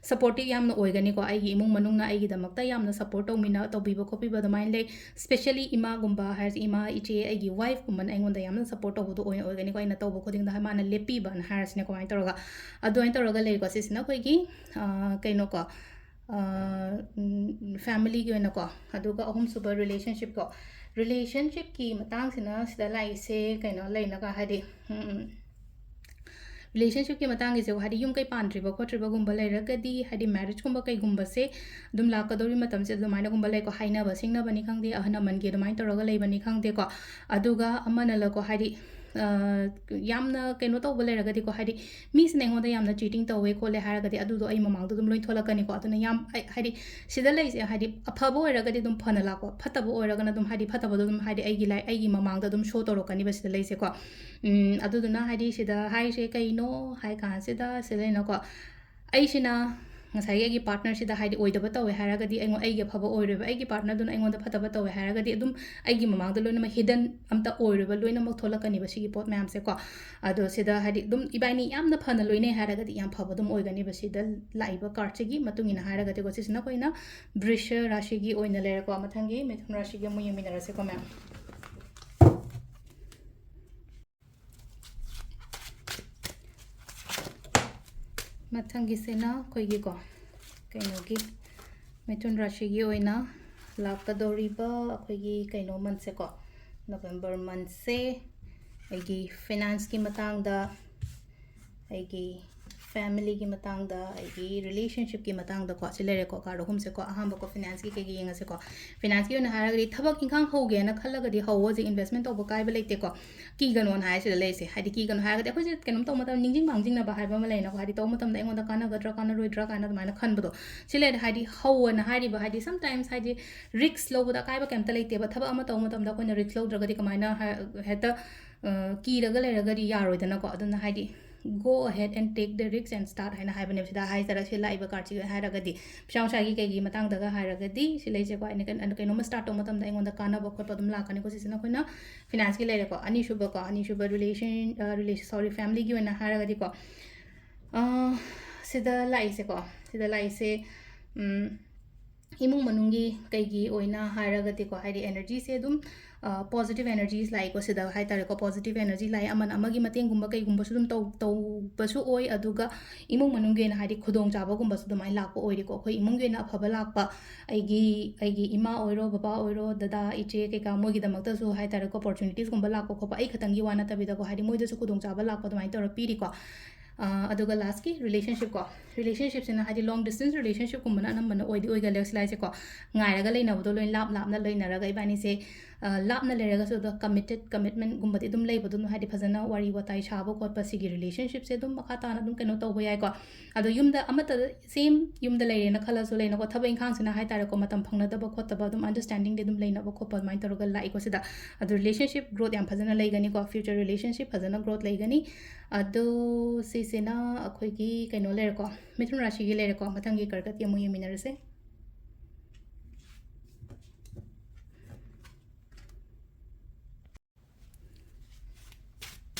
ꯁꯞꯄꯣꯔꯇꯤꯞ ꯌꯥꯝꯅ ꯑꯣꯏꯒꯅꯤꯀꯣ꯫ ꯑꯩꯒꯤ ꯏꯃꯨꯡ ꯃꯅꯨꯡꯅ ꯑꯩꯒꯤꯗꯃꯛꯇ ꯌꯥꯝꯅ ꯁꯞꯄꯣꯔꯠ ꯇꯧꯃꯤꯟꯅ, ꯇꯧꯕꯤꯕ ꯈꯣꯠꯄꯤꯕ ꯑꯗꯨꯃꯥꯏꯅ ꯂꯩ꯫ ꯁ꯭ꯄꯦꯁꯦꯂꯤ ꯏꯃꯥꯒꯨꯝꯕ ꯍꯥꯏꯔꯁꯦ, ꯏꯃꯥ, ꯏꯆꯦ, ꯑꯩꯒꯤ ꯋꯥꯏꯐꯀꯨꯝꯕꯅ ꯑꯩꯉꯣꯟꯗ ꯌꯥꯝꯅ ꯁꯞꯄꯣꯔꯠ ꯇꯧꯕꯗꯣ ꯑꯣꯏꯅ ꯑꯣꯏꯒꯅꯤꯀꯣ꯫ ꯑꯩꯅ ꯇꯧꯕ ꯈꯨꯗꯤꯡꯗ ꯍꯥꯏ-, ꯃꯥꯅ ꯂꯦꯞꯄꯤꯕꯅ ꯍꯥꯏꯔꯁꯤꯅꯦ, ꯀꯃꯥꯏꯅ ꯇꯧꯔꯒ ꯑꯗꯨꯃꯥꯏꯅ ꯇꯧꯔꯒ ꯂꯩꯀꯣ꯫ ꯁꯤꯁꯤꯅ ꯑꯩꯈꯣꯏꯒꯤ, ꯑ, ꯀꯩꯅꯣꯀꯣ, ꯑ, ꯎꯝ, ꯐꯦꯃꯤꯂꯤꯒꯤ ꯑꯣꯏꯅꯀꯣ꯫ ꯑꯗꯨꯒ ꯑꯍꯨꯝꯁꯨꯕ ꯔꯤꯂꯦꯁꯟꯁꯤꯞꯀꯣ꯫ ꯔꯤꯂꯦꯁꯟꯁꯤꯞꯀꯤ ꯃꯇꯥꯡꯁꯤꯅ ꯁꯤꯗ ꯂꯥꯛꯏꯁꯦ ꯀꯩꯅꯣ ꯂꯩꯅꯒ ꯍꯥꯏꯗꯤ, ꯎꯝ, ꯎꯝ, ꯔꯤꯂꯦꯁꯟꯁꯤꯞꯀꯤ ꯃꯇꯥꯡꯒꯤꯁꯦ ꯍꯥꯏꯗꯤ ꯌꯨꯝ ꯀꯩ ꯄꯥꯟꯗ꯭ꯔꯤꯕ ꯈꯣꯠꯇ꯭ꯔꯤꯕꯒꯨꯝꯕ ꯂꯩꯔꯒꯗꯤ, ꯍꯥꯏꯗꯤ ꯃꯦꯔꯤꯖꯀꯨꯝꯕ ꯀꯩꯒꯨꯝꯕꯁꯦ ꯑꯗꯨꯝ ꯂꯥꯛꯀꯗꯧꯔꯤ ꯃꯇꯝꯁꯦ ꯑꯗꯨꯃꯥꯏꯅꯒꯨꯝꯕ ꯂꯩꯀꯣ꯫ ꯍꯥꯏꯅꯕ ꯁꯤꯡꯅꯕꯅꯤ ꯈꯪꯗꯦ, ꯑꯍꯜ ꯂꯃꯟꯒꯤ ꯑꯗꯨꯃꯥꯏꯅ ꯇꯧꯔꯒ ꯂꯩꯕꯅꯤ ꯈꯪꯗꯦꯀꯣ꯫ ꯑꯗꯨꯒ ꯑꯃꯅ ꯂꯀꯣ ꯍꯥꯏꯗꯤ, ꯑ, ꯌꯥꯝꯅ ꯀꯩꯅꯣ ꯇꯧꯕ ꯂꯩꯔꯒꯗꯤꯀꯣ, ꯍꯥꯏꯗꯤ ꯃꯤꯁꯤꯅ ꯑꯩꯉꯣꯟꯗ ꯌꯥꯝꯅ ꯆꯤꯇꯤꯡ ꯇꯧꯋꯦ ꯈꯣꯠꯂꯦ ꯍꯥꯏꯔꯒꯗꯤ ꯑꯗꯨꯗꯣ ꯑꯩ ꯃꯃꯥꯡꯗ ꯑꯗꯨꯝ ꯂꯣꯏ ꯊꯣꯛꯂꯛꯀꯅꯤꯀꯣ꯫ ꯑꯗꯨꯅ ꯌꯥꯝ, ꯑꯩ, ꯍꯥꯏꯗꯤ ꯁꯤꯗ ꯂꯩꯁꯦ ꯍꯥꯏꯗꯤ ꯑꯐꯕ ꯑꯣꯏꯔꯒꯗꯤ ꯑꯗꯨꯝ ꯐꯅ ꯂꯥꯛꯄ, ꯐꯠꯇꯕ ꯑꯣꯏꯔꯒꯅ ꯑꯗꯨꯝ ꯍꯥꯏꯗꯤ ꯐꯠꯇꯕꯗꯣ ꯑꯗꯨꯝ ꯍꯥꯏꯗꯤ ꯑꯩꯒꯤ ꯂꯥꯏ-, ꯑꯩꯒꯤ ꯃꯃꯥꯡꯗ ꯑꯗꯨꯝ ꯁꯣ ꯇꯧꯔꯛꯀꯅꯤꯕ ꯁꯤꯗ ꯂꯩꯁꯦꯀꯣ꯫ ꯎꯝ, ꯑꯗꯨꯗꯨꯅ ꯍꯥꯏꯗꯤ ꯁꯤꯗ ꯍꯥꯏꯔꯤꯁꯦ ꯀꯩꯅꯣ ꯍꯥꯏ ꯀꯥꯟꯁꯤꯗ ꯁꯤꯗ ꯑꯩꯅꯀꯣ, ꯑꯩꯁꯤꯅ ꯉꯁꯥꯏꯒꯤ ꯑꯩꯒꯤ ꯄꯥꯔꯠꯅꯔꯁꯤꯗ ꯍꯥꯏꯗꯤ ꯑꯣꯏꯗꯕ ꯇꯧꯋꯦ ꯍꯥꯏꯔꯒꯗꯤ ꯑꯩꯉꯣꯟ-, ꯑꯩꯒꯤ ꯑꯐꯕ ꯑꯣꯏꯔꯣꯏꯕ, ꯑꯩꯒꯤ ꯄꯥꯔꯠꯅꯔꯗꯨꯅ ꯑꯩꯉꯣꯟꯗ ꯐꯠꯇꯕ ꯇꯧꯋꯦ ꯍꯥꯏꯔꯒꯗꯤ ꯑꯗꯨꯝ ꯑꯩꯒꯤ ꯃꯃꯥꯡꯗ ꯂꯣꯏꯅꯃꯛ ꯍꯤꯗꯟ ꯑꯝꯇ ꯑꯣꯏꯔꯣꯏꯕ, ꯂꯣꯏꯅꯃꯛ ꯊꯣꯛꯂꯛꯀꯅꯤꯕ ꯁꯤꯒꯤ ꯄꯣꯠ ꯃꯌꯥꯝꯁꯦꯀꯣ꯫ ꯑꯗꯣ ꯁꯤꯗ ꯍꯥꯏꯗꯤ ꯑꯗꯨꯝ ꯏꯕꯥꯏꯅꯤ ꯌꯥꯝꯅ ꯐꯅ ꯂꯣꯏꯅꯩ ꯍꯥꯏꯔꯒꯗꯤ ꯌꯥꯝ ꯐꯕ ꯑꯗꯨꯝ ꯑꯣꯏꯒꯅꯤꯕ ꯁꯤꯗ ꯂꯥꯛꯏꯕ ꯀꯥꯔꯠꯁꯤꯒꯤ ꯃꯇꯨꯡ ꯏꯟꯅ ꯍꯥꯏꯔꯒꯗꯤꯀꯣ꯫ ꯁꯤꯁꯤꯅ ꯑꯩꯈꯣꯏꯅ ꯕ꯭ꯔꯤꯁ ꯔꯥꯁꯤꯒꯤ ꯑꯣꯏꯅ ꯂꯩꯔꯦꯀꯣ꯫ ꯃꯊꯪꯒꯤ ꯃꯤꯊꯨꯟ ꯔꯥꯁꯤꯒꯤ ꯑꯃꯨꯛ ꯌꯦꯡꯃꯤꯟꯅꯔꯁꯦꯀꯣ ꯃꯌꯥꯝ꯫ ꯃꯊꯪꯒꯤꯁꯤꯅ ꯑꯩꯈꯣꯏꯒꯤꯀꯣ, ꯀꯩꯅꯣꯒꯤ, ꯃꯤꯊꯨꯟ ꯔꯥꯁꯤꯒꯤ ꯑꯣꯏꯅ ꯂꯥꯛꯀꯗꯧꯔꯤꯕ ꯑꯩꯈꯣꯏꯒꯤ ꯀꯩꯅꯣ ꯃꯟꯁꯦꯀꯣ, ꯅꯕꯦꯝꯕꯔ ꯃꯟꯁꯦ ꯑꯩꯒꯤ ꯐꯤꯅꯥꯟꯁꯀꯤ ꯃꯇꯥꯡꯗ, ꯑꯩꯒꯤ ꯐꯦꯃꯤꯂꯤꯒꯤ ꯃꯇꯥꯡꯗ, ꯑꯩꯒꯤ ꯔꯤꯂꯦꯁꯟꯁꯤꯞꯀꯤ ꯃꯇꯥꯡꯗꯀꯣ, ꯁꯤ ꯂꯩꯔꯦꯀꯣ, ꯀꯥꯔꯠ ꯑꯍꯨꯝꯁꯦꯀꯣ꯫ ꯑꯍꯥꯟꯕꯀꯣ, ꯐꯤꯅꯥꯟꯁꯀꯤ ꯀꯩꯒꯤ ꯌꯦꯡꯉꯁꯦꯀꯣ꯫ ꯐꯤꯅꯥꯟꯁꯀꯤ ꯑꯣꯏꯅ ꯍꯥꯏꯔꯒꯗꯤ ꯊꯕꯛ ꯏꯪꯈꯥꯡ ꯍꯧꯒꯦꯅ ꯈꯜꯂꯒꯗꯤ ꯍꯧꯋꯣ, ꯍꯧꯖꯤꯛ ꯏꯟꯚꯦꯁꯃꯦꯟ ꯇꯧꯕ ꯀꯥꯏꯕ ꯂꯩꯇꯦꯀꯣ꯫ ꯀꯤꯒꯅꯣꯅ ꯍꯥꯏ ꯁꯤꯗ ꯂꯩꯔꯤꯁꯦ꯫ ꯍꯥꯏꯗꯤ ꯀꯤꯒꯅꯣ ꯍꯥꯏꯔꯒꯗꯤ ꯑꯩꯈꯣꯏꯁꯦ ꯀꯩꯅꯣꯝ ꯇꯧꯕ ꯃꯇꯝꯗ ꯅꯤꯡꯁꯤꯡ ꯃꯥꯡꯖꯤꯡꯅꯕ ꯍꯥꯏꯕ ꯑꯃ ꯂꯩꯅꯀꯣ꯫ ꯍꯥꯏꯗꯤ ꯇꯧꯕ ꯃꯇꯝꯗ ꯑꯩꯉꯣꯟꯗ ꯀꯥꯟꯅꯒꯗ꯭ꯔꯥ ꯀꯥꯟꯅꯔꯣꯏꯗ꯭ꯔꯥ ꯀꯥꯏꯅ ꯑꯗꯨꯃꯥꯏꯅ ꯈꯟꯕꯗꯣ꯫ ꯁꯤ ꯂꯩꯔꯦ꯫ ꯍꯥꯏꯗꯤ ꯍꯧꯋꯣꯅ ꯍꯥꯏꯔꯤꯕ, ꯍꯥꯏꯗꯤ sometimes ꯍꯥꯏꯗꯤ ꯔꯤꯁꯛ ꯂꯧꯕꯗ ꯑꯀꯥꯏꯕ ꯀꯩꯝꯇ ꯂꯩꯇꯦꯕ꯫ ꯊꯕꯛ ꯑꯃ ꯇꯧꯕ ꯃꯇꯝꯗ ꯑꯩꯈꯣꯏꯅ ꯔꯤꯁꯛ ꯂꯧꯗ꯭ꯔꯒꯗꯤ ꯀꯃꯥꯏꯅ ꯍꯥꯏ-, ꯍꯦꯛꯇ, ꯑ, ꯀꯤꯔꯒ ꯂꯩꯔꯒꯗꯤ ꯌꯥꯔꯣꯏꯗꯅꯀꯣ꯫ ꯑꯗꯨꯅ ꯍꯥꯏꯗꯤ go ahead and take the risk and start ꯍꯥꯏꯅ ꯍꯥꯏꯕꯅꯦꯕ ꯁꯤꯗ ꯍꯥꯏꯖꯔ-, ꯁꯤ ꯂꯥꯛꯏꯕ ꯀꯥꯔꯠꯁꯤꯒ ꯍꯥꯏꯔꯒꯗꯤ꯫ ꯄꯩꯁꯥ ꯅꯨꯡꯁꯥꯒꯤ ꯀꯩꯒꯤ ꯃꯇꯥꯡꯗꯒ ꯍꯥꯏꯔꯒꯗꯤ ꯁꯤ ꯂꯩꯁꯦꯀꯣ꯫ ꯑꯩꯅ ꯀꯩꯅꯣ-, ꯀꯩꯅꯣꯝꯃ ꯁ꯭ꯇꯥꯔꯠ ꯇꯧꯕ ꯃꯇꯝꯗ ꯑꯩꯉꯣꯟꯗ ꯀꯥꯟꯅꯕ ꯈꯣꯠꯄ ꯑꯗꯨꯝ ꯂꯥꯛꯀꯅꯤꯀꯣ꯫ ꯁꯤꯁꯤꯅ ꯑꯩꯈꯣꯏꯅ ꯐꯤꯅꯥꯟꯁꯀꯤ ꯂꯩꯔꯦꯀꯣ꯫ ꯑꯅꯤꯁꯨꯕꯀꯣ, ꯑꯅꯤꯁꯨꯕ ꯔꯤꯂꯦꯁꯟ, ꯑ, ꯔꯤꯂꯦꯁꯟ, ꯁꯣꯔꯤ, ꯐꯦꯃꯤꯂꯤꯒꯤ ꯑꯣꯏꯅ ꯍꯥꯏꯔꯒꯗꯤꯀꯣ, ꯑ, ꯁꯤꯗ ꯂꯥꯛꯏꯁꯦꯀꯣ, ꯁꯤꯗ ꯂꯥꯛꯏꯁꯦ, ꯎꯝ, ꯏꯃꯨꯡ ꯃꯅꯨꯡꯒꯤ ꯀꯩꯒꯤ ꯑꯣꯏꯅ ꯍꯥꯏꯔꯒꯗꯤꯀꯣ, ꯍꯥꯏꯗꯤ energyꯁꯦ ꯑꯗꯨꯝ, ꯑ, positive energies ꯂꯥꯛꯏꯀꯣ, ꯁꯤꯗ ꯍꯥꯏ ꯇꯥꯔꯦꯀꯣ, positive energy ꯂꯥꯛꯏ꯫ ꯑꯃꯅ ꯑꯃꯒꯤ ꯃꯇꯦꯡꯒꯨꯝꯕ ꯀꯩꯒꯨꯝꯕꯁꯨ ꯑꯗꯨꯝ ꯇꯧ-, ꯇꯧꯕꯁꯨ ꯑꯣꯏ, ꯑꯗꯨꯒ ꯏꯃꯨꯡ ꯃꯅꯨꯡꯒꯤ ꯑꯣꯏꯅ ꯍꯥꯏꯗꯤ ꯈꯨꯗꯣꯡꯆꯥꯕꯒꯨꯝꯕꯁꯨ ꯑꯗꯨꯃꯥꯏꯅ ꯂꯥꯛꯄ ꯑꯣꯏꯔꯦꯀꯣ꯫ ꯑꯩꯈꯣꯏ ꯏꯃꯨꯡꯒꯤ ꯑꯣꯏꯅ ꯑꯐꯕ ꯂꯥꯛꯄ, ꯑꯩꯒꯤ, ꯑꯩꯒꯤ ꯏꯃꯥ ꯑꯣꯏꯔꯣ, ꯕꯕꯥ ꯑꯣꯏꯔꯣ, ꯗꯗꯥ, ꯏꯆꯦ ꯀꯩꯀꯥ ꯃꯣꯏꯒꯤꯗꯃꯛꯇꯁꯨ ꯍꯥꯏ ꯇꯥꯔꯦꯀꯣ, opportunitiesꯀꯨꯝꯕ ꯂꯥꯛꯄ ꯈꯣꯠꯄ, ꯑꯩ ꯈꯛꯇꯪꯒꯤ ꯋꯥ ꯅꯠꯇꯕꯤꯗꯀꯣ, ꯍꯥꯏꯗꯤ ꯃꯣꯏꯗꯁꯨ ꯈꯨꯗꯣꯡꯆꯥꯕ ꯂꯥꯛꯄ ꯑꯗꯨꯃꯥꯏꯅ ꯇꯧꯔ ꯄꯤꯔꯤꯀꯣ꯫ ꯑ, ꯑꯗꯨꯒ lastꯀꯤ relationship ꯀꯣ, relationshipꯁꯤꯅ ꯍꯥꯏꯗꯤ long distance relationshipꯀꯨꯝꯕꯅ ꯑꯅꯝꯕꯅ ꯑꯣꯏꯗꯤ ꯑꯣꯏꯒꯜꯂꯦ ꯁꯤꯂꯥꯏꯁꯦꯀꯣ꯫ ꯉꯥꯏꯔꯒ ꯂꯩꯅꯕꯗꯣ ꯂꯣꯏ ꯂꯥꯞ ꯂꯥꯞꯅ ꯂꯩꯅꯔꯒ ꯏꯕꯥꯅꯤꯁꯦ, ꯑ, ꯂꯥꯞꯅ ꯂꯩꯔꯒꯁꯨ ꯑꯗꯣ committed, commitmentꯒꯨꯝꯕꯗꯤ ꯑꯗꯨꯝ ꯂꯩꯕꯗꯣ ꯑꯗꯨꯝ ꯍꯥꯏꯗꯤ ꯐꯖꯅ ꯋꯥꯔꯤ ꯋꯥꯇꯥꯏ ꯁꯥꯕ ꯈꯣꯠꯄ ꯁꯤꯒꯤ relationshipꯁꯦ ꯑꯗꯨꯝ ꯃꯈꯥ ꯇꯥꯅ ꯑꯗꯨꯝ ꯀꯩꯅꯣ ꯇꯧꯕ ꯌꯥꯏꯀꯣ꯫ ꯑꯗꯣ ꯌꯨꯝꯗ ꯑꯃꯠꯇ same ꯌꯨꯝꯗ ꯂꯩꯔꯦꯅ ꯈꯜꯂꯁꯨ ꯂꯩꯅꯀꯣ, ꯊꯕꯛ ꯏꯪꯈꯥꯡꯁꯤꯅ ꯍꯥꯏ ꯇꯥꯔꯦꯀꯣ, ꯃꯇꯝ ꯐꯪꯅꯗꯕ ꯈꯣꯠꯇꯕ ꯑꯗꯨꯝ understandingꯗꯤ ꯑꯗꯨꯝ ꯂꯩꯅꯕ ꯈꯣꯠꯄ ꯑꯗꯨꯃꯥꯏꯅ ꯇꯧꯔꯒ ꯂꯥꯛꯏꯀꯣ ꯁꯤꯗ꯫ ꯑꯗꯣ relationship growth ꯌꯥꯝ ꯐꯖꯅ ꯂꯩꯒꯅꯤꯀꯣ, future relationship ꯐꯖꯅ growth ꯂꯩꯒꯅꯤ꯫ ꯑꯗꯣ ꯁꯤꯁꯤꯅ ꯑꯩꯈꯣꯏꯒꯤ ꯀꯩꯅꯣ ꯂꯩꯔꯦꯀꯣ, ꯃꯤꯊꯨꯟ ꯔꯥꯁꯤꯒꯤ ꯂꯩꯔꯦꯀꯣ꯫ ꯃꯊꯪꯒꯤ ꯀꯔꯀꯠꯀꯤ ꯑꯃꯨꯛ ꯌꯦꯡꯃꯤꯟꯅꯔꯁꯦ꯫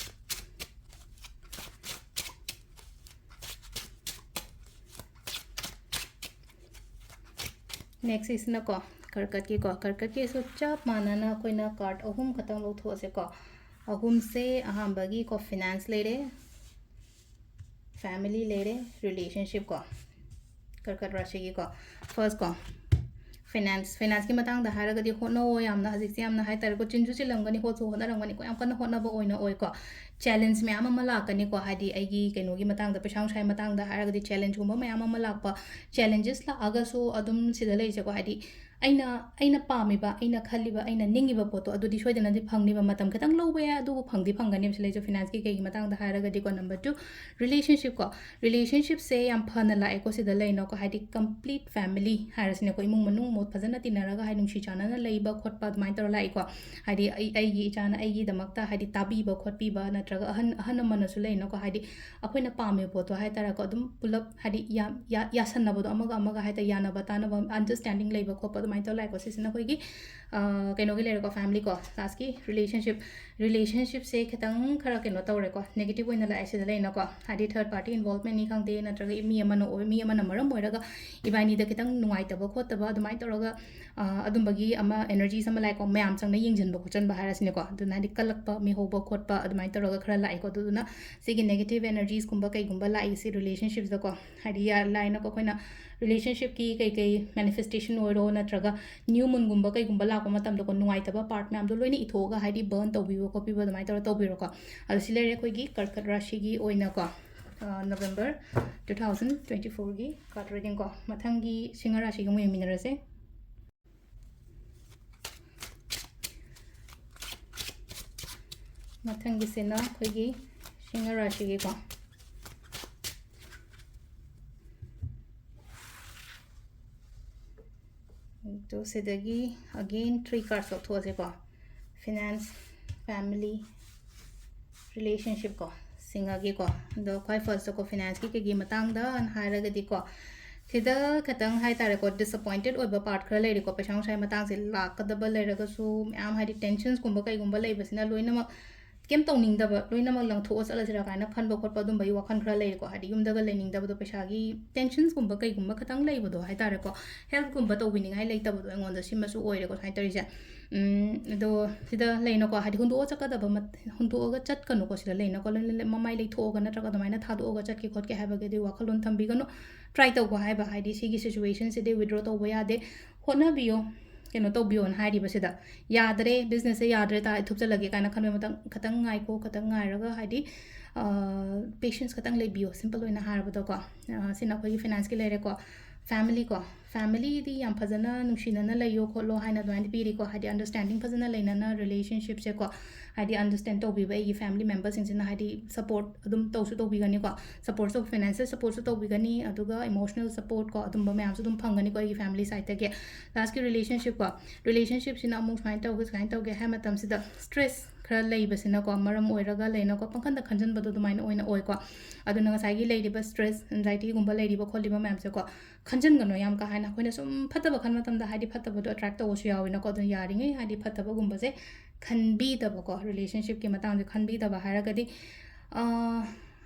Nextꯁꯤꯅꯀꯣ, ꯀꯔꯀꯠꯀꯤꯀꯣ, ꯀꯔꯀꯠꯀꯤꯁꯨ ꯆꯞ ꯃꯥꯟꯅꯅ ꯑꯩꯈꯣꯏꯅ card ꯑꯍꯨꯝ ꯈꯛꯇꯪ ꯂꯧꯊꯣꯛꯑꯁꯦꯀꯣ꯫ ꯑꯍꯨꯝꯁꯦ ꯑꯍꯥꯟꯕꯒꯤꯀꯣ, finance ꯂꯩꯔꯦ, family ꯂꯩꯔꯦ, relationship ꯀꯣ, ꯀꯔꯀꯠ ꯔꯥꯁꯤꯒꯤꯀꯣ꯫ First ꯀꯣ, finance, financeꯀꯤ ꯃꯇꯥꯡꯗ ꯍꯥꯏꯔꯒꯗꯤ ꯍꯣꯠꯅꯧꯑꯣ ꯌꯥꯝꯅ, ꯍꯧꯖꯤꯛꯁꯦ ꯌꯥꯝꯅ ꯍꯥꯏ ꯇꯥꯔꯦꯀꯣ, ꯆꯤꯟꯁꯨ ꯆꯤꯜꯂꯝꯒꯅꯤ, ꯍꯣꯠꯁꯨ ꯍꯣꯠꯅꯔꯝꯒꯅꯤꯀꯣ, ꯌꯥꯝ ꯀꯟꯅ ꯍꯣꯠꯅꯕ ꯑꯣꯏꯅ ꯑꯣꯏꯀꯣ꯫ Challenge ꯃꯌꯥꯝ ꯑꯃ ꯂꯥꯛꯀꯅꯤꯀꯣ, ꯍꯥꯏꯗꯤ ꯑꯩꯒꯤ ꯀꯩꯅꯣꯒꯤ ꯃꯇꯥꯡꯗ, ꯄꯩꯁꯥ ꯅꯨꯡꯁꯥꯒꯤ ꯃꯇꯥꯡꯗ ꯍꯥꯏꯔꯒꯗꯤ challengeꯒꯨꯝꯕ ꯃꯌꯥꯝ ꯑꯃ ꯂꯥꯛꯄ, challenges ꯂꯥꯛꯑꯒꯁꯨ ꯑꯗꯨꯝ ꯁꯤꯗ ꯂꯩꯁꯦꯀꯣ, ꯍꯥꯏꯗꯤ ꯑꯩꯅ, ꯑꯩꯅ ꯄꯥꯝꯃꯤꯕ, ꯑꯩꯅ ꯈꯜꯂꯤꯕ, ꯑꯩꯅ ꯅꯤꯡꯉꯤꯕ ꯄꯣꯠꯇꯣ ꯑꯗꯨꯗꯤ ꯁꯣꯏꯗꯅꯗꯤ ꯐꯪꯅꯤꯕ, ꯃꯇꯝ ꯈꯤꯇꯪ ꯂꯧꯕ ꯌꯥꯏ, ꯑꯗꯨꯕꯨ ꯐꯪꯗꯤ ꯐꯪꯒꯅꯦꯕ ꯁꯤꯂꯥꯏꯁꯦ꯫ Financeꯀꯤ ꯀꯩꯒꯤ ꯃꯇꯥꯡꯗ ꯍꯥꯏꯔꯒꯗꯤꯀꯣ, number two, relationship ꯀꯣ, relationshipꯁꯦ ꯌꯥꯝ ꯐꯅ ꯂꯥꯛꯑꯦꯀꯣ ꯁꯤꯗ ꯂꯩꯅꯀꯣ, ꯍꯥꯏꯗꯤ complete family ꯍꯥꯏꯔꯁꯤꯅꯦꯀꯣ, ꯏꯃꯨꯡ ꯃꯅꯨꯡ ꯃꯣꯠ ꯐꯖꯅ ꯇꯤꯟꯅꯔꯒ ꯍꯥꯏꯗꯤ ꯅꯨꯡꯁꯤ ꯆꯥꯟꯅꯅ ꯂꯩꯕ ꯈꯣꯠꯄ ꯑꯗꯨꯃꯥꯏꯅ ꯇꯧꯔ ꯂꯥꯛꯏꯀꯣ꯫ ꯍꯥꯏꯗꯤ ꯑꯩ, ꯑꯩꯒꯤ ꯏꯆꯥꯅ ꯑꯩꯒꯤꯗꯃꯛꯇ ꯍꯥꯏꯗꯤ ꯇꯥꯕꯤꯕ ꯈꯣꯠꯄꯤꯕ, ꯅꯠꯇ꯭ꯔꯒ ꯑꯍꯟ, ꯑꯍꯟ ꯂꯃꯟꯅꯁꯨ ꯂꯩꯅꯀꯣ, ꯍꯥꯏꯗꯤ ꯑꯩꯈꯣꯏꯅ ꯄꯥꯝꯃꯤꯕ ꯄꯣꯠꯇꯣ ꯍꯥꯏ ꯇꯥꯔꯦꯀꯣ, ꯑꯗꯨꯝ ꯄꯨꯂꯞ ꯍꯥꯏꯗꯤ ꯌꯥ-, ꯌꯥ-, ꯌꯥꯁꯟꯅꯕꯗꯣ, ꯑꯃꯒ ꯑꯃꯒ ꯍꯥꯏ ꯇꯥꯔꯦ ꯌꯥꯅꯕ ꯇꯥꯅꯕ, understanding ꯂꯩꯕ ꯈꯣꯠꯄ ꯑꯗꯨꯃꯥꯏꯅ ꯇꯧꯔ ꯂꯥꯛꯑꯦꯀꯣ꯫ ꯁꯤꯁꯤꯅ ꯑꯩꯈꯣꯏꯒꯤ, ꯑ, ꯀꯩꯅꯣꯒꯤ ꯂꯩꯔꯦꯀꯣ, family ꯀꯣ, last ꯀꯤ relationship, relationship ꯁꯦ ꯈꯤꯇꯪ ꯈꯔ ꯀꯩꯅꯣ ꯇꯧꯔꯦꯀꯣ, negative ꯑꯣꯏꯅ ꯂꯥꯛꯑꯦ ꯁꯤꯗ ꯂꯩꯅꯀꯣ꯫ ꯍꯥꯏꯗꯤ third party involvement ꯅꯤ ꯈꯪꯗꯦ, ꯅꯠꯇ꯭ꯔꯒ ꯃꯤ ꯑꯃꯅ ꯑꯣꯏ-, ꯃꯤ ꯑꯃꯅ ꯃꯔꯝ ꯑꯣꯏꯔꯒ ꯏꯕꯥꯅꯤꯗ ꯈꯤꯇꯪ ꯅꯨꯡꯉꯥꯏꯇꯕ ꯈꯣꯠꯇꯕ ꯑꯗꯨꯃꯥꯏꯅ ꯇꯧꯔꯒ, ꯑ, ꯑꯗꯨꯝꯕꯒꯤ ꯑꯃ energies ꯑꯃ ꯂꯥꯛꯑꯦꯀꯣ, ꯃꯌꯥꯝ ꯆꯪꯅ ꯌꯦꯡꯁꯤꯟꯕ ꯈꯣꯠꯆꯟꯕ ꯍꯥꯏꯔꯁꯤꯅꯦꯀꯣ꯫ ꯑꯗꯨꯅ ꯍꯥꯏꯗꯤ ꯀꯜꯂꯛꯄ, ꯃꯤꯍꯧꯕ ꯈꯣꯠꯄ ꯑꯗꯨꯃꯥꯏꯅ ꯇꯧꯔꯒ ꯈꯔ ꯂꯥꯛꯑꯦꯀꯣ꯫ ꯑꯗꯨꯗꯨꯅ ꯁꯤꯒꯤ negative energies ꯀꯨꯝꯕ ꯀꯩꯒꯨꯝꯕ ꯂꯥꯛꯏꯁꯤ relationship ꯇꯀꯣ, ꯍꯥꯏꯗꯤ ꯌꯥ-, ꯂꯥꯏꯅꯀꯣ, ꯑꯩꯈꯣꯏꯅ relationship ꯀꯤ ꯀꯩꯀꯩ manifestation ꯑꯣꯏꯔꯣ, ꯅꯠꯇ꯭ꯔꯒ new moon ꯒꯨꯝꯕ ꯀꯩꯒꯨꯝꯕ ꯂꯥꯛꯄ ꯃꯇꯝꯗꯀꯣ, ꯅꯨꯡꯉꯥꯏꯇꯕ part ꯃꯌꯥꯝꯗꯣ ꯂꯣꯏꯅ ꯏꯊꯣꯛꯑꯒ, ꯍꯥꯏꯗꯤ burn ꯇꯧꯕꯤꯕ ꯈꯣꯠꯄꯤꯕ ꯑꯗꯨꯃꯥꯏꯅ ꯇꯧꯔ ꯇꯧꯕꯤꯔꯣꯀꯣ꯫ ꯑꯗꯣ ꯁꯤ ꯂꯩꯔꯦ ꯑꯩꯈꯣꯏꯒꯤ ꯀꯔꯀꯠ ꯔꯥꯁꯤꯒꯤ ꯑꯣꯏꯅꯀꯣ, ꯑ, November two thousand twenty four ꯒꯤ card reading ꯀꯣ꯫ ꯃꯊꯪꯒꯤ ꯁꯤꯡꯍ ꯔꯥꯁꯤꯒ ꯑꯃꯨꯛ ꯌꯦꯡꯃꯤꯟꯅꯔꯁꯦ꯫ ꯃꯊꯪꯒꯤꯁꯤꯅ ꯑꯩꯈꯣꯏꯒꯤ ꯁꯤꯡꯍ ꯔꯥꯁꯤꯒꯤꯀꯣ꯫ ꯑꯗꯨ ꯁꯤꯗꯒꯤ again three cards ꯂꯧꯊꯣꯛꯑꯁꯦꯀꯣ꯫ Finance, family, relationship ꯀꯣ, ꯁꯤꯡꯍꯒꯤꯀꯣ꯫ ꯑꯗꯣ ꯈ꯭ꯋꯥꯏ first ꯀꯣ, finance ꯀꯤ ꯀꯩꯒꯤ ꯃꯇꯥꯡꯗ ꯍꯥꯏꯔꯒꯗꯤꯀꯣ, ꯁꯤꯗ ꯈꯤꯇꯪ ꯍꯥꯏꯇꯥꯔꯦꯀꯣ, disappointed ꯑꯣꯏꯕ part ꯈꯔ ꯂꯩꯔꯦꯀꯣ꯫ ꯄꯩꯁꯥ ꯅꯨꯡꯁꯥꯒꯤ ꯃꯇꯥꯡꯁꯦ ꯂꯥꯛꯀꯗꯕ ꯂꯩꯔꯒꯁꯨ, ꯃꯌꯥꯝ ꯍꯥꯏꯗꯤ tensions ꯀꯨꯝꯕ ꯀꯩꯒꯨꯝꯕ ꯂꯩꯕꯁꯤꯅ ꯂꯣꯏꯅꯃꯛ ꯀꯩꯝ ꯇꯧꯅꯤꯡꯗꯕ, ꯂꯣꯏꯅꯃꯛ ꯂꯪꯊꯣꯛꯑ ꯆꯠꯂꯁꯤꯔꯥ ꯀꯥꯏꯅ ꯈꯟꯕ ꯈꯣꯠꯄ ꯑꯗꯨꯝꯕꯒꯤ ꯋꯥꯈꯜ ꯈꯔ ꯂꯩꯔꯦꯀꯣ꯫ ꯍꯥꯏꯗꯤ ꯌꯨꯝꯗꯒ ꯂꯩꯅꯤꯡꯗꯕꯗꯣ, ꯄꯩꯁꯥꯒꯤ tensions ꯀꯨꯝꯕ ꯀꯩꯒꯨꯝꯕ ꯈꯤꯇꯪ ꯂꯩꯕꯗꯣ ꯍꯥꯏꯇꯥꯔꯦꯀꯣ꯫ Help ꯀꯨꯝꯕ ꯇꯧꯕꯤꯅꯤꯡꯉꯥꯏ ꯂꯩꯇꯕꯗꯣ ꯑꯩꯉꯣꯟꯗ ꯁꯤꯃꯁꯨ ꯑꯣꯏꯔꯦꯀꯣ ꯁꯨꯃꯥꯏꯅ ꯇꯧꯔꯤꯁꯦ꯫ ꯎꯝ, ꯑꯗꯣ ꯁꯤꯗ ꯂꯩꯅꯀꯣ, ꯍꯥꯏꯗꯤ ꯍꯨꯟꯗꯣꯛꯑ ꯆꯠꯀꯗꯕ ꯃꯠ-, ꯍꯨꯟꯗꯣꯛꯑꯒ ꯆꯠꯀꯅꯨꯀꯣ꯫ ꯁꯤꯗ ꯂꯩꯅꯀꯣ, ꯂꯣꯏ-, ꯂꯣꯏ-, ꯃꯃꯥꯏ ꯂꯩꯊꯣꯛꯑꯒ ꯅꯠꯇ꯭ꯔꯒ ꯑꯗꯨꯃꯥꯏꯅ ꯊꯥꯗꯣꯛꯑꯒ ꯆꯠꯀꯦ ꯈꯣꯠꯀꯦ ꯍꯥꯏꯕꯒꯤꯗꯤ ꯋꯥꯈꯜꯂꯣꯟ ꯊꯝꯕꯤꯒꯅꯨ꯫ Try ꯇꯧꯕ ꯍꯥꯏꯕ, ꯍꯥꯏꯗꯤ ꯁꯤꯒꯤ situation ꯁꯤꯗꯤ withdraw ꯇꯧꯕ ꯌꯥꯗꯦ꯫ ꯍꯣꯠꯅꯕꯤꯌꯣ, ꯀꯩꯅꯣ ꯇꯧꯕꯤꯌꯣꯅ ꯍꯥꯏꯔꯤꯕꯁꯤꯗ꯫ ꯌꯥꯗ꯭ꯔꯦ, business ꯁꯦ ꯌꯥꯗ꯭ꯔꯦ, ꯇꯥ-, ꯊꯨꯞꯆꯜꯂꯒꯦ ꯀꯥꯏꯅ ꯈꯟꯕ ꯃꯇꯝ, ꯈꯤꯇꯪ ꯉꯥꯏꯈꯣ, ꯈꯤꯇꯪ ꯉꯥꯏꯔꯒ, ꯍꯥꯏꯗꯤ, ꯑ, patience ꯈꯤꯇꯪ ꯂꯩꯕꯤꯌꯣ, simple ꯑꯣꯏꯅ ꯍꯥꯏꯔꯕꯗꯀꯣ꯫ ꯑ, ꯁꯤꯅ ꯑꯩꯈꯣꯏꯒꯤ finance ꯀꯤ ꯂꯩꯔꯦꯀꯣ꯫ Family ꯀꯣ, family ꯗꯤ ꯌꯥꯝ ꯐꯖꯅ ꯅꯨꯡꯁꯤꯅꯅ ꯂꯩꯌꯣ ꯈꯣꯠꯂꯣ ꯍꯥꯏꯅ ꯑꯗꯨꯃꯥꯏꯅ ꯄꯤꯔꯤꯀꯣ꯫ ꯍꯥꯏꯗꯤ understanding ꯐꯖꯅ ꯂꯩꯅꯅ relationship ꯁꯦꯀꯣ, ꯍꯥꯏꯗꯤ understand ꯇꯧꯕꯤꯕ ꯑꯩꯒꯤ family member ꯁꯤꯡꯁꯤꯅ, ꯍꯥꯏꯗꯤ support ꯑꯗꯨꯝ ꯇꯧꯁꯨ ꯇꯧꯕꯤꯒꯅꯤꯀꯣ꯫ Support ꯇꯧ-, financial support ꯁꯨ ꯇꯧꯕꯤꯒꯅꯤ, ꯑꯗꯨꯒ emotional support ꯀꯣ, ꯑꯗꯨꯝꯕ ꯃꯌꯥꯝꯁꯨ ꯑꯗꯨꯝ ꯐꯪꯒꯅꯤꯀꯣ ꯑꯩꯒꯤ family side ꯇꯒꯤ꯫ Last ꯀꯤ relationship ꯀꯣ, relationship ꯁꯤꯅ ꯑꯃꯨꯛ ꯁꯨꯃꯥꯏꯅ ꯇꯧꯒꯦ, ꯁꯨꯃꯥꯏꯅ ꯇꯧꯒꯦ ꯍꯥꯏ ꯃꯇꯝꯁꯤꯗ stress ꯈꯔ ꯂꯩꯕꯁꯤꯅꯀꯣ, ꯃꯔꯝ ꯑꯣꯏꯔꯒ ꯂꯩꯅꯀꯣ, ꯄꯪꯈꯟꯗ ꯈꯟꯖꯟꯕꯗꯣ ꯑꯗꯨꯃꯥꯏꯅ ꯑꯣꯏꯅ ꯑꯣꯏꯀꯣ꯫ ꯑꯗꯨꯅ ꯉꯁꯥꯏꯒꯤ ꯂꯩꯔꯤꯕ stress, anxietyꯒꯨꯝꯕ ꯂꯩꯔꯤꯕ ꯈꯣꯠꯂꯤꯕ ꯃꯌꯥꯝꯁꯦꯀꯣ, ꯈꯟꯖꯟꯒꯅꯨ ꯌꯥꯝ ꯀꯥ ꯍꯦꯟꯅ꯫ ꯑꯩꯈꯣꯏꯅ ꯁꯨꯝ ꯐꯠꯇꯕ ꯈꯟꯕ ꯃꯇꯝꯗ ꯍꯥꯏꯗꯤ ꯐꯠꯇꯕꯗꯣ attract ꯇꯧꯕꯁꯨ ꯌꯥꯎꯋꯤꯅꯀꯣ꯫ ꯑꯗꯨꯅ ꯌꯥꯔꯤꯉꯩ ꯍꯥꯏꯗꯤ ꯐꯠꯇꯕꯒꯨꯝꯕꯁꯦ ꯈꯟꯕꯤꯗꯕꯀꯣ, relationshipꯀꯤ ꯃꯇꯥꯡꯁꯦ ꯈꯟꯕꯤꯗꯕ ꯍꯥꯏꯔꯒꯗꯤ, ꯑ,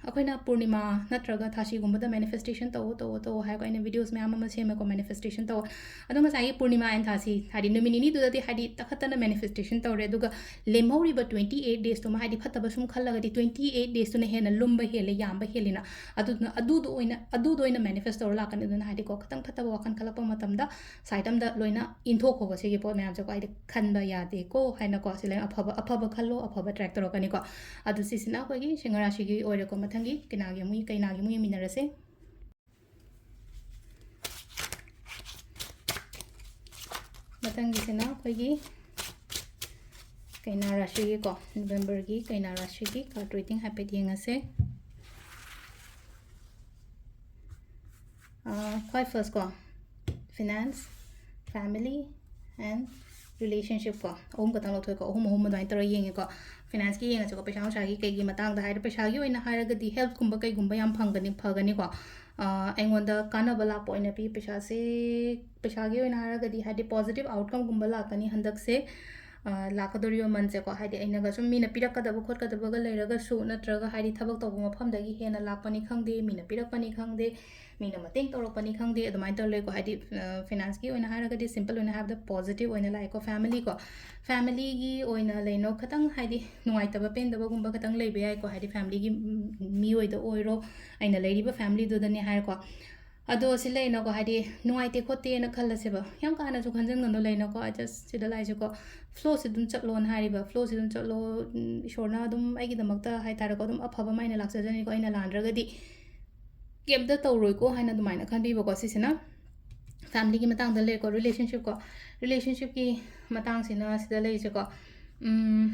ꯑꯩꯈꯣꯏꯅ ꯄꯨꯔꯅꯤꯃꯥ ꯅꯠꯇ꯭ꯔꯒ ꯊꯥꯁꯤꯒꯨꯝꯕꯗ manifestation ꯇꯧꯋꯣ, ꯇꯧꯋꯣ, ꯇꯧꯋꯣ ꯍꯥꯏꯔꯒ ꯑꯩꯅ videos ꯃꯌꯥꯝ ꯑꯃ ꯁꯦꯝꯃꯦꯀꯣ, manifestation ꯇꯧꯋꯣ꯫ ꯑꯗꯣ ꯉꯁꯥꯏꯒꯤ ꯄꯨꯔꯅꯤꯃꯥ and ꯊꯥꯁꯤ, ꯍꯥꯏꯗꯤ ꯅꯨꯃꯤꯠ ꯅꯤꯅꯤꯗꯨꯗꯗꯤ ꯍꯥꯏꯗꯤ ꯇꯈꯠꯇꯅ manifestation ꯇꯧꯔꯦ, ꯑꯗꯨꯒ ꯂꯦꯝꯍꯧꯔꯤꯕ twenty eight daysꯇꯨꯃ ꯍꯥꯏꯗꯤ ꯐꯠꯇꯕ ꯁꯨꯝ ꯈꯜꯂꯒꯗꯤ twenty eight daysꯇꯨꯅ ꯍꯦꯟꯅ ꯂꯨꯝꯕ ꯍꯦꯜꯂꯦ, ꯌꯥꯝꯕ ꯍꯦꯜꯂꯤꯅ꯫ ꯑꯗꯨꯗꯨꯅ ꯑꯗꯨꯗꯣ ꯑꯣꯏꯅ, ꯑꯗꯨꯗꯣ ꯑꯣꯏꯅ manifest ꯇꯧꯔ ꯂꯥꯛꯀꯅꯤ꯫ ꯑꯗꯨꯅ ꯍꯥꯏꯗꯤꯀꯣ, ꯈꯤꯇꯪ ꯐꯠꯇꯕ ꯋꯥꯈꯜ ꯈꯜꯂꯛꯄ ꯃꯇꯝꯗ side ꯑꯃꯗ ꯂꯣꯏꯅ ꯏꯟꯊꯣꯛꯈꯣꯕ ꯁꯤꯒꯤ ꯄꯣꯠ ꯃꯌꯥꯝꯁꯦꯀꯣ꯫ ꯍꯥꯏꯗꯤ ꯈꯟꯕ ꯌꯥꯗꯦꯀꯣ ꯍꯥꯏꯅꯀꯣ, ꯁꯤ ꯂꯣꯏꯅ ꯑꯐꯕ, ꯑꯐꯕ ꯈꯜꯂꯣ, ꯑꯐꯕ attract ꯇꯧꯔꯛꯀꯅꯤꯀꯣ꯫ ꯑꯗꯨ ꯁꯤꯁꯤꯅ ꯑꯩꯈꯣꯏꯒꯤ ꯁꯤꯡꯍ ꯔꯥꯁꯤꯒꯤ ꯑꯣꯏꯔꯦꯀꯣ꯫ ꯃꯊꯪꯒꯤ ꯀꯩꯅꯥꯒꯤ ꯑꯃꯨꯛ, ꯀꯩꯅꯥꯒꯤ ꯑꯃꯨꯛ ꯌꯦꯡꯃꯤꯟꯅꯔꯁꯦ꯫ ꯃꯊꯪꯒꯤꯁꯤꯅ ꯑꯩꯈꯣꯏꯒꯤ ꯀꯩꯅꯥ ꯔꯥꯁꯤꯒꯤꯀꯣ, Novemberꯒꯤ ꯀꯩꯅꯥ ꯔꯥꯁꯤꯒꯤ card reading ꯍꯥꯏꯐꯦꯠ ꯌꯦꯡꯉꯁꯦ꯫ ꯑꯥ, ꯈ꯭ꯋꯥꯏ first ꯀꯣ, finance, family and relationship ꯀꯣ, ꯑꯍꯨꯝ ꯈꯛꯇꯪ ꯂꯧꯊꯣꯛꯑꯦꯀꯣ, ꯑꯍꯨꯝ ꯑꯍꯨꯝ ꯑꯗꯨꯃꯥꯏꯅ ꯇꯧꯔꯒ ꯌꯦꯡꯉꯦꯀꯣ꯫ Financeꯀꯤ ꯌꯦꯡꯉꯁꯤꯀꯣ, ꯄꯩꯁꯥ ꯅꯨꯡꯁꯥꯒꯤ ꯀꯩꯒꯤ ꯃꯇꯥꯡꯗ ꯍꯥꯏꯔꯦ꯫ ꯄꯩꯁꯥꯒꯤ ꯑꯣꯏꯅ ꯍꯥꯏꯔꯒꯗꯤ helpꯀꯨꯝꯕ ꯀꯩꯒꯨꯝꯕ ꯌꯥꯝ ꯐꯪꯒꯅꯤ, ꯐꯒꯅꯤꯀꯣ꯫ ꯑꯥ, ꯑꯩꯉꯣꯟꯗ ꯀꯥꯟꯅꯕ ꯂꯥꯛꯄ ꯑꯣꯏꯅ ꯄꯤ꯫ ꯄꯩꯁꯥꯁꯦ, ꯄꯩꯁꯥꯒꯤ ꯑꯣꯏꯅ ꯍꯥꯏꯔꯒꯗꯤ ꯍꯥꯏꯗꯤ positive outcomeꯒꯨꯝꯕ ꯂꯥꯛꯀꯅꯤ ꯍꯟꯗꯛꯁꯦ꯫ ꯑꯥ, ꯂꯥꯛꯀꯗꯧꯔꯤꯕ monthꯁꯦꯀꯣ, ꯍꯥꯏꯗꯤ ꯑꯩꯅꯒ ꯁꯨꯝ ꯃꯤꯅ ꯄꯤꯔꯛꯀꯗꯕ ꯈꯣꯠꯀꯗꯕꯒ ꯂꯩꯔꯒꯁꯨ, ꯅꯠꯇ꯭ꯔꯒ ꯍꯥꯏꯗꯤ ꯊꯕꯛ ꯇꯧꯕ ꯃꯐꯝꯗꯒꯤ ꯍꯦꯟꯅ ꯂꯥꯛꯄꯅꯤ ꯈꯪꯗꯦ, ꯃꯤꯅ ꯄꯤꯔꯛꯄꯅꯤ ꯈꯪꯗꯦ, ꯃꯤꯅ ꯃꯇꯦꯡ ꯇꯧꯔꯛꯄꯅꯤ ꯈꯪꯗꯦ, ꯑꯗꯨꯃꯥꯏꯅ ꯇꯧꯔ ꯂꯩꯀꯣ꯫ ꯍꯥꯏꯗꯤ, ꯑ, financeꯀꯤ ꯑꯣꯏꯅ ꯍꯥꯏꯔꯒꯗꯤ simple ꯑꯣꯏꯅ ꯍꯥꯏꯕꯗ positive ꯑꯣꯏꯅ ꯂꯥꯛꯑꯦꯀꯣ꯫ Familyꯀꯣ, familyꯒꯤ ꯑꯣꯏꯅ ꯂꯩꯅꯣ ꯈꯤꯇꯪ ꯍꯥꯏꯗꯤ ꯅꯨꯡꯉꯥꯏꯇꯕ ꯄꯦꯟꯗꯕꯒꯨꯝꯕ ꯈꯤꯇꯪ ꯂꯩꯕ ꯌꯥꯏꯀꯣ꯫ ꯍꯥꯏꯗꯤ familyꯒꯤ, ꯎꯝ, ꯃꯤꯑꯣꯏꯗ ꯑꯣꯏꯔꯣ, ꯑꯩꯅ ꯂꯩꯔꯤꯕ familyꯗꯨꯗꯅꯦ ꯍꯥꯏꯔꯦꯀꯣ꯫ ꯑꯗꯣ ꯁꯤ ꯂꯩꯅꯀꯣ, ꯍꯥꯏꯗꯤ ꯅꯨꯡꯉꯥꯏꯇꯦ ꯈꯣꯠꯇꯦꯅ ꯈꯜꯂꯁꯦꯕ, ꯌꯥꯝ ꯀꯥ ꯍꯦꯟꯅꯁꯨ ꯈꯟꯖꯟꯒꯅꯨ ꯂꯩꯅꯀꯣ꯫ I just ꯁꯤꯗ ꯂꯥꯛꯏꯁꯦꯀꯣ, flowꯁꯤ ꯑꯗꯨꯝ ꯆꯠꯂꯣꯅ ꯍꯥꯏꯔꯤꯕ, flowꯁꯤ ꯑꯗꯨꯝ ꯆꯠꯂꯣ꯫ ꯎꯝ, ꯏꯁꯣꯔꯅ ꯑꯗꯨꯝ ꯑꯩꯒꯤꯗꯃꯛꯇ ꯍꯥꯏꯇꯥꯔꯦꯀꯣ, ꯑꯗꯨꯝ ꯑꯐꯕ ꯑꯃ ꯍꯥꯏꯅ ꯂꯥꯛꯆꯖꯅꯤꯀꯣ꯫ ꯑꯩꯅ ꯂꯥꯟꯗ꯭ꯔꯒꯗꯤ ꯀꯩꯝꯇ ꯇꯧꯔꯣꯏꯀꯣ ꯍꯥꯏꯅ ꯑꯗꯨꯃꯥꯏꯅ ꯈꯟꯕꯤꯕꯀꯣ꯫ ꯁꯤꯁꯤꯅ familyꯒꯤ ꯃꯇꯥꯡꯗ ꯂꯩꯔꯦꯀꯣ꯫ Relationshipꯀꯣ, relationshipꯀꯤ ꯃꯇꯥꯡꯁꯤꯅ ꯁꯤꯗ ꯂꯩꯔꯤꯁꯦꯀꯣ, ꯎꯝ,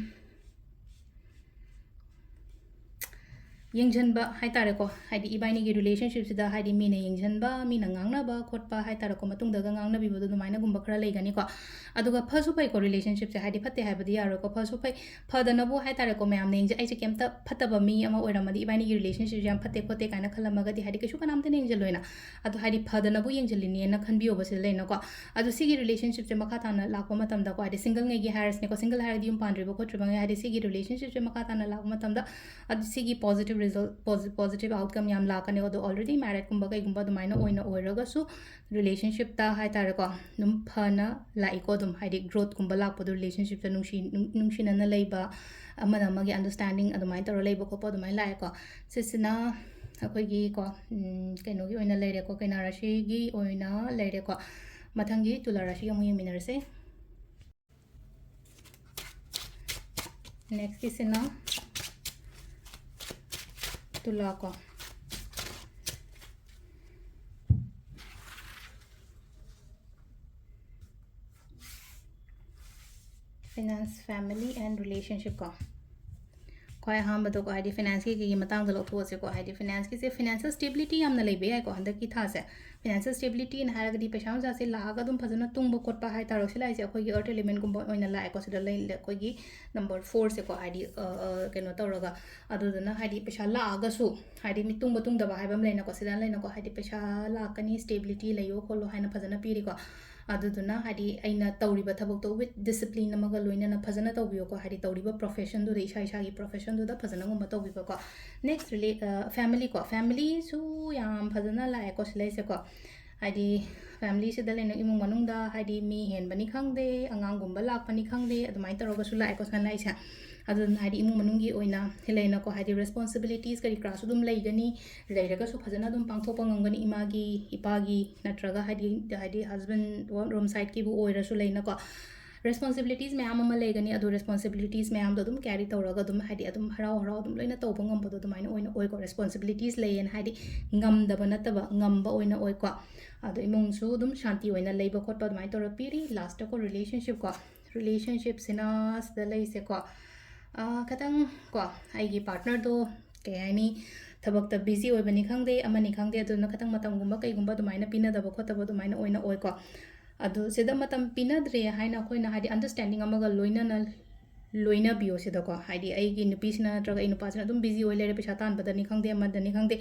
ꯌꯦꯡꯁꯤꯟꯕ ꯍꯥꯏꯇꯥꯔꯦꯀꯣ, ꯍꯥꯏꯗꯤ ꯏꯕꯥꯅꯤꯒꯤ ꯔꯤꯂꯦꯁꯟꯁꯤꯞꯁꯤꯗ ꯍꯥꯏꯗꯤ ꯃꯤꯅ ꯌꯦꯡꯁꯤꯟꯕ, ꯃꯤꯅ ꯉꯥꯡꯅꯕ ꯈꯣꯠꯄ ꯍꯥꯏꯇꯥꯔꯦꯀꯣ, ꯃꯇꯨꯡꯗꯒ ꯉꯥꯡꯅꯕꯤꯕꯗꯣ ꯑꯗꯨꯃꯥꯏꯅꯒꯨꯝꯕ ꯈꯔ ꯂꯩꯒꯅꯤꯀꯣ꯫ ꯑꯗꯨꯒ ꯐꯁꯨ ꯐꯩꯀꯣ ꯔꯤꯂꯦꯁꯟꯁꯤꯞꯁꯦ, ꯍꯥꯏꯗꯤ ꯐꯠꯇꯦ ꯍꯥꯏꯕꯗꯤ ꯌꯥꯔꯣꯏꯀꯣ, ꯐꯁꯨ ꯐꯩ꯫ ꯐꯗꯅꯕꯨ ꯍꯥꯏꯇꯥꯔꯦꯀꯣ, ꯃꯌꯥꯝꯅ ꯌꯦꯡꯖ-, ꯑꯩꯁꯦ ꯀꯩꯝꯇ ꯐꯠꯇꯕ ꯃꯤ ꯑꯃ ꯑꯣꯏꯔꯝꯃꯗꯤ, ꯏꯕꯥꯅꯤꯒꯤ ꯔꯤꯂꯦꯁꯟꯁꯤꯞꯁꯦ ꯌꯥꯝ ꯐꯠꯇꯦ ꯈꯣꯠꯇꯦ ꯀꯥꯏꯅ ꯈꯜꯂꯝꯃꯒꯗꯤ ꯍꯥꯏꯗꯤ ꯀꯩꯁꯨ ꯀꯅꯥꯝꯇꯅ ꯌꯦꯡꯁꯤꯜꯂꯣꯏꯅ꯫ ꯑꯗꯣ ꯍꯥꯏꯗꯤ ꯐꯗꯅꯕꯨ ꯌꯦꯡꯁꯤꯜꯂꯤꯅꯦꯅ ꯈꯟꯕꯤꯌꯣꯕ ꯁꯤꯗ ꯂꯩꯅꯀꯣ꯫ ꯑꯗꯣ ꯁꯤꯒꯤ ꯔꯤꯂꯦꯁꯟꯁꯤꯞꯁꯦ ꯃꯈꯥ ꯇꯥꯅ ꯂꯥꯛꯄ ꯃꯇꯝꯗꯀꯣ, ꯍꯥꯏꯗꯤ ꯁꯤꯡꯒꯜꯉꯩꯒꯤ ꯍꯥꯏꯔꯁꯤꯅꯦꯀꯣ, ꯁꯤꯡꯒꯜ ꯍꯥꯏꯔꯗꯤ ꯌꯨꯝ ꯄꯥꯟꯗ꯭ꯔꯤꯕ ꯈꯣꯠꯇ꯭ꯔꯤꯕꯉꯩ, ꯍꯥꯏꯗꯤ ꯁꯤꯒꯤ ꯔꯤꯂꯦꯁꯟꯁꯤꯞꯁꯦ ꯃꯈꯥ ꯇꯥꯅ ꯂꯥꯛꯄ ꯃꯇꯝꯗ ꯑꯗꯨ ꯁꯤꯒꯤ positive result, positive outcome ꯌꯥꯝ ꯂꯥꯛꯀꯅꯤ꯫ ꯑꯗꯣ already marriedꯀꯨꯝꯕ ꯀꯩꯒꯨꯝꯕ ꯑꯗꯨꯃꯥꯏꯅ ꯑꯣꯏꯅ ꯑꯣꯏꯔꯒꯁꯨ ꯔꯤꯂꯦꯁꯟꯁꯤꯞꯇ ꯍꯥꯏꯇꯥꯔꯦꯀꯣ, ꯑꯗꯨꯝ ꯐꯅ ꯂꯥꯛꯏꯀꯣ꯫ ꯑꯗꯨꯝ ꯍꯥꯏꯗꯤ growthꯀꯨꯝꯕ ꯂꯥꯛꯄꯗꯣ ꯔꯤꯂꯦꯁꯟꯁꯤꯞꯇ ꯅꯨꯡꯁꯤ-, ꯅꯨꯡ-, ꯅꯨꯡꯁꯤꯅꯅ ꯂꯩꯕ, ꯑꯃꯅ ꯑꯃꯒꯤ understanding ꯑꯗꯨꯃꯥꯏꯅ ꯇꯧꯔ ꯂꯩꯕ ꯈꯣꯠꯄ ꯑꯗꯨꯃꯥꯏꯅ ꯂꯥꯛꯑꯦꯀꯣ꯫ ꯁꯤꯁꯤꯅ ꯑꯩꯈꯣꯏꯒꯤ ꯀꯣ, ꯎꯝ, ꯀꯩꯅꯣꯒꯤ ꯑꯣꯏꯅ ꯂꯩꯔꯦꯀꯣ, ꯀꯩꯅꯥ ꯔꯥꯁꯤꯒꯤ ꯑꯣꯏꯅ ꯂꯩꯔꯦꯀꯣ꯫ ꯃꯊꯪꯒꯤ ꯇꯨꯂꯥ ꯔꯥꯁꯤꯒꯤ ꯑꯃꯨꯛ ꯌꯦꯡꯃꯤꯟꯅꯔꯁꯦ꯫ Nextꯀꯤꯁꯤꯅ ꯇꯨꯂꯥ ꯀꯣ꯫ Finance, family and relationship ꯀꯣ꯫ ꯈ꯭ꯋꯥꯏ ꯑꯍꯥꯟꯕꯗꯀꯣ, ꯍꯥꯏꯗꯤ financeꯀꯤ ꯀꯩꯒꯤ ꯃꯇꯥꯡꯗ ꯂꯧꯊꯣꯛꯑꯁꯦꯀꯣ꯫ ꯍꯥꯏꯗꯤ financeꯀꯤꯁꯦ, financial stability ꯌꯥꯝꯅ ꯂꯩꯕ ꯌꯥꯏꯀꯣ ꯍꯟꯗꯛꯀꯤ ꯊꯥꯁꯦ꯫ Financial stabilityꯅ ꯍꯥꯏꯔꯒꯗꯤ ꯄꯩꯁꯥ ꯅꯨꯡꯁꯥꯁꯦ ꯂꯥꯛꯑꯒ ꯑꯗꯨꯝ ꯐꯖꯅ ꯇꯨꯡꯕ ꯈꯣꯠꯄ ꯍꯥꯏꯇꯥꯔꯣ꯫ ꯁꯤ ꯂꯥꯛꯏꯁꯦ ꯑꯩꯈꯣꯏꯒꯤ earth elementꯀꯨꯝꯕ ꯑꯣꯏꯅ ꯂꯥꯛꯑꯦꯀꯣ꯫ ꯁꯤꯗ ꯂꯩ, ꯑꯩꯈꯣꯏꯒꯤ number fourꯁꯦꯀꯣ, ꯍꯥꯏꯗꯤ, ꯑ, ꯑ, ꯀꯩꯅꯣ ꯇꯧꯔꯒ, ꯑꯗꯨꯗꯨꯅ ꯍꯥꯏꯗꯤ ꯄꯩꯁꯥ ꯂꯥꯛꯑꯒꯁꯨ ꯍꯥꯏꯗꯤ ꯃꯤ ꯇꯨꯡꯕ ꯇꯨꯡꯗꯕ ꯍꯥꯏꯕ ꯑꯃ ꯂꯩꯅꯀꯣ꯫ ꯁꯤꯗ ꯂꯩꯅꯀꯣ, ꯍꯥꯏꯗꯤ ꯄꯩꯁꯥ ꯂꯥꯛꯀꯅꯤ, stability ꯂꯩꯌꯣ ꯈꯣꯠꯂꯣ ꯍꯥꯏꯅ ꯐꯖꯅ ꯄꯤꯔꯤꯀꯣ꯫ ꯑꯗꯨꯗꯨꯅ ꯍꯥꯏꯗꯤ ꯑꯩꯅ ꯇꯧꯔꯤꯕ ꯊꯕꯛꯇꯣ with discipline ꯑꯃꯒ ꯂꯣꯏꯅꯅ ꯐꯖꯅ ꯇꯧꯕꯤꯌꯣꯀꯣ꯫ ꯍꯥꯏꯗꯤ ꯇꯧꯔꯤꯕ professionꯗꯨꯗ, ꯏꯁꯥ ꯏꯁꯥꯒꯤ professionꯗꯨꯗ ꯐꯖꯅꯒꯨꯝꯕ ꯇꯧꯕꯤꯕꯀꯣ꯫ Next, rela-, ꯑ, family ꯀꯣ꯫ Familyꯁꯨ ꯌꯥꯝ ꯐꯖꯅ ꯂꯥꯛꯑꯦꯀꯣ ꯁꯤ ꯂꯩꯁꯦꯀꯣ꯫ ꯍꯥꯏꯗꯤ familyꯁꯤꯗ ꯂꯩꯅ ꯏꯃꯨꯡ ꯃꯅꯨꯡꯗ ꯍꯥꯏꯗꯤ ꯃꯤ ꯍꯦꯟꯕꯅꯤ ꯈꯪꯗꯦ, ꯑꯉꯥꯡꯒꯨꯝꯕ ꯂꯥꯛꯄꯅꯤ ꯈꯪꯗꯦ, ꯑꯗꯨꯃꯥꯏꯅ ꯇꯧꯔꯒꯁꯨ ꯂꯥꯛꯑꯦꯀꯣ ꯁꯤ ꯂꯩꯁꯦ꯫ ꯑꯗꯨꯅ ꯍꯥꯏꯗꯤ ꯏꯃꯨꯡ ꯃꯅꯨꯡꯒꯤ ꯑꯣꯏꯅ ꯂꯩꯅꯀꯣ, ꯍꯥꯏꯗꯤ responsibilities ꯀꯔꯤ ꯀꯔꯥꯁꯨ ꯑꯗꯨꯝ ꯂꯩꯒꯅꯤ, ꯂꯩꯔꯒꯁꯨ ꯐꯖꯅ ꯑꯗꯨꯝ ꯄꯥꯡꯊꯣꯛꯄ ꯉꯝꯒꯅꯤ꯫ ꯏꯃꯥꯒꯤ, ꯏꯄꯥꯒꯤ ꯅꯠꯇ꯭ꯔꯒ ꯍꯥꯏꯗꯤ, ꯍꯥꯏꯗꯤ husband, home side ꯀꯤꯕꯨ ꯑꯣꯏꯔꯁꯨ ꯂꯩꯅꯀꯣ, responsibilities ꯃꯌꯥꯝ ꯑꯃ ꯂꯩꯒꯅꯤ꯫ ꯑꯗꯨ responsibilities ꯃꯌꯥꯝꯗꯣ ꯑꯗꯨꯝ carry ꯇꯧꯔꯒ ꯑꯗꯨꯝ ꯍꯥꯏꯗꯤ ꯑꯗꯨꯝ ꯍꯔꯥꯎ ꯍꯔꯥꯎ ꯑꯗꯨꯝ ꯂꯣꯏꯅ ꯇꯧꯕ ꯉꯝꯕꯗꯣ ꯑꯗꯨꯃꯥꯏꯅ ꯑꯣꯏꯅ ꯑꯣꯏꯀꯣ꯫ Responsibilities ꯂꯩꯌꯦꯅ ꯍꯥꯏꯗꯤ ꯉꯝꯗꯕ ꯅꯠꯇꯕ, ꯉꯝꯕ ꯑꯣꯏꯅ ꯑꯣꯏꯀꯣ꯫ ꯑꯗꯣ ꯏꯃꯨꯡꯁꯨ ꯑꯗꯨꯝ ꯁꯥꯟꯇꯤ ꯑꯣꯏꯅ ꯂꯩꯕ ꯈꯣꯠꯄ ꯑꯗꯨꯃꯥꯏꯅ ꯇꯧꯔ ꯄꯤꯔꯤ꯫ Lastꯀꯣ, relationship ꯀꯣ꯫ Relationshipꯁꯤꯅ ꯁꯤꯗ ꯂꯩꯁꯦꯀꯣ, ꯑ, ꯈꯤꯇꯪ ꯀꯣ, ꯑꯩꯒꯤ partnerꯗꯣ ꯀꯩ ꯍꯥꯏꯅꯤ, ꯊꯕꯛꯇ ꯕꯤꯖꯤ ꯑꯣꯏꯕꯅꯤ ꯈꯪꯗꯦ, ꯑꯃꯅꯤ ꯈꯪꯗꯦ, ꯑꯗꯨꯅ ꯈꯤꯇꯪ ꯃꯇꯝꯒꯨꯝꯕ ꯀꯩꯒꯨꯝꯕ ꯑꯗꯨꯃꯥꯏꯅ ꯄꯤꯅꯗꯕ ꯈꯣꯠꯇꯕ ꯑꯗꯨꯃꯥꯏꯅ ꯑꯣꯏꯅ ꯑꯣꯏꯀꯣ꯫ ꯑꯗꯣ ꯁꯤꯗ ꯃꯇꯝ ꯄꯤꯅꯗ꯭ꯔꯦ ꯍꯥꯏꯅ ꯑꯩꯈꯣꯏꯅ ꯍꯥꯏꯗꯤ ꯑꯟꯗꯔꯁ꯭ꯇꯦꯟꯗꯤꯡ ꯑꯃꯒ ꯂꯣꯏꯅꯅ ꯂꯣꯏꯅꯕꯤꯌꯣ ꯁꯤꯗꯀꯣ꯫ ꯍꯥꯏꯗꯤ ꯑꯩꯒꯤ ꯅꯨꯄꯤꯁꯤꯅ ꯅꯠꯇ꯭ꯔꯒ ꯑꯩ ꯅꯨꯄꯥꯁꯤꯅ ꯑꯗꯨꯝ ꯕꯤꯖꯤ ꯑꯣꯏ ꯂꯩꯔꯦ, ꯄꯩꯁꯥ ꯇꯥꯟꯕꯗꯅꯤ ꯈꯪꯗꯦ, ꯑꯃꯗꯅꯤ ꯈꯪꯗꯦ,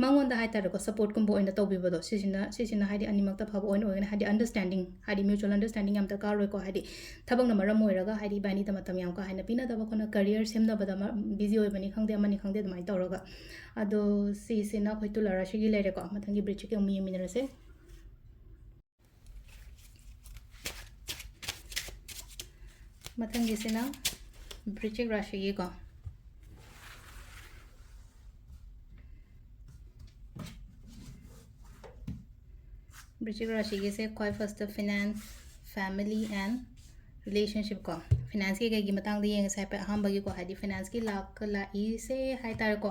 ꯃꯉꯣꯟꯗ ꯍꯥꯏꯇꯥꯔꯦꯀꯣ, ꯁꯄꯣꯔꯠꯀꯨꯝꯕ ꯑꯣꯏꯅ ꯇꯧꯕꯤꯕꯗꯣ, ꯁꯤꯁꯤꯅ ꯁꯤꯁꯤꯅ ꯍꯥꯏꯗꯤ ꯑꯅꯤꯃꯛꯇ ꯐꯕ ꯑꯣꯏꯅ ꯑꯣꯏꯒꯅꯤ꯫ ꯍꯥꯏꯗꯤ ꯑꯟꯗꯔꯁ꯭ꯇꯦꯟꯗꯤꯡ, ꯍꯥꯏꯗꯤ ꯃ꯭ꯌꯨꯆꯨꯋꯦꯜ ꯑꯟꯗꯔꯁ꯭ꯇꯦꯟꯗꯤꯡ ꯌꯥꯝ ꯗꯔꯀꯥꯔ ꯑꯣꯏꯀꯣ꯫ ꯍꯥꯏꯗꯤ ꯊꯕꯛꯅ ꯃꯔꯝ ꯑꯣꯏꯔꯒ ꯍꯥꯏꯗꯤ ꯏꯕꯥꯅꯤꯗ ꯃꯇꯝ ꯌꯥꯝ ꯀꯥ ꯍꯦꯟꯅ ꯄꯤꯅꯗꯕ ꯈꯣꯠꯅ, ꯀꯦꯔꯤꯌꯔ ꯁꯦꯝꯅꯕꯗ ꯕꯤꯖꯤ ꯑꯣꯏꯕꯅꯤ ꯈꯪꯗꯦ, ꯑꯃꯅꯤ ꯈꯪꯗꯦ, ꯑꯗꯨꯃꯥꯏꯅ ꯇꯧꯔꯒ꯫ ꯑꯗꯣ ꯁꯤꯁꯤꯅ ꯑꯩꯈꯣꯏ ꯇꯨꯂꯥ ꯔꯥꯁꯤꯒꯤ ꯂꯩꯔꯦꯀꯣ꯫ ꯃꯊꯪꯒꯤ ꯕ꯭ꯔꯤꯆꯤꯛꯀꯤ ꯑꯃꯨꯛ ꯌꯦꯡꯃꯤꯟꯅꯔꯁꯦ꯫ ꯃꯊꯪꯒꯤꯁꯤꯅ ꯕ꯭ꯔꯤꯆꯤꯛ ꯔꯥꯁꯤꯒꯤꯀꯣ꯫ ꯕ꯭ꯔꯤꯆꯤꯛ ꯔꯥꯁꯤꯒꯤꯁꯦ ꯈ꯭ꯋꯥꯏ first finance, family and relationship ꯀꯣ꯫ ꯐꯤꯅꯥꯟꯁꯀꯤ ꯀꯩꯒꯤ ꯃꯇꯥꯡꯗ ꯌꯦꯡꯉꯁꯦ ꯍꯥꯏꯐꯦꯠ꯫ ꯑꯍꯥꯟꯕꯒꯤꯀꯣ, ꯍꯥꯏꯗꯤ ꯐꯤꯅꯥꯟꯁꯀꯤ ꯂꯥꯛꯀ ꯂꯥꯛꯏꯁꯦ ꯍꯥꯏꯇꯥꯔꯦꯀꯣ,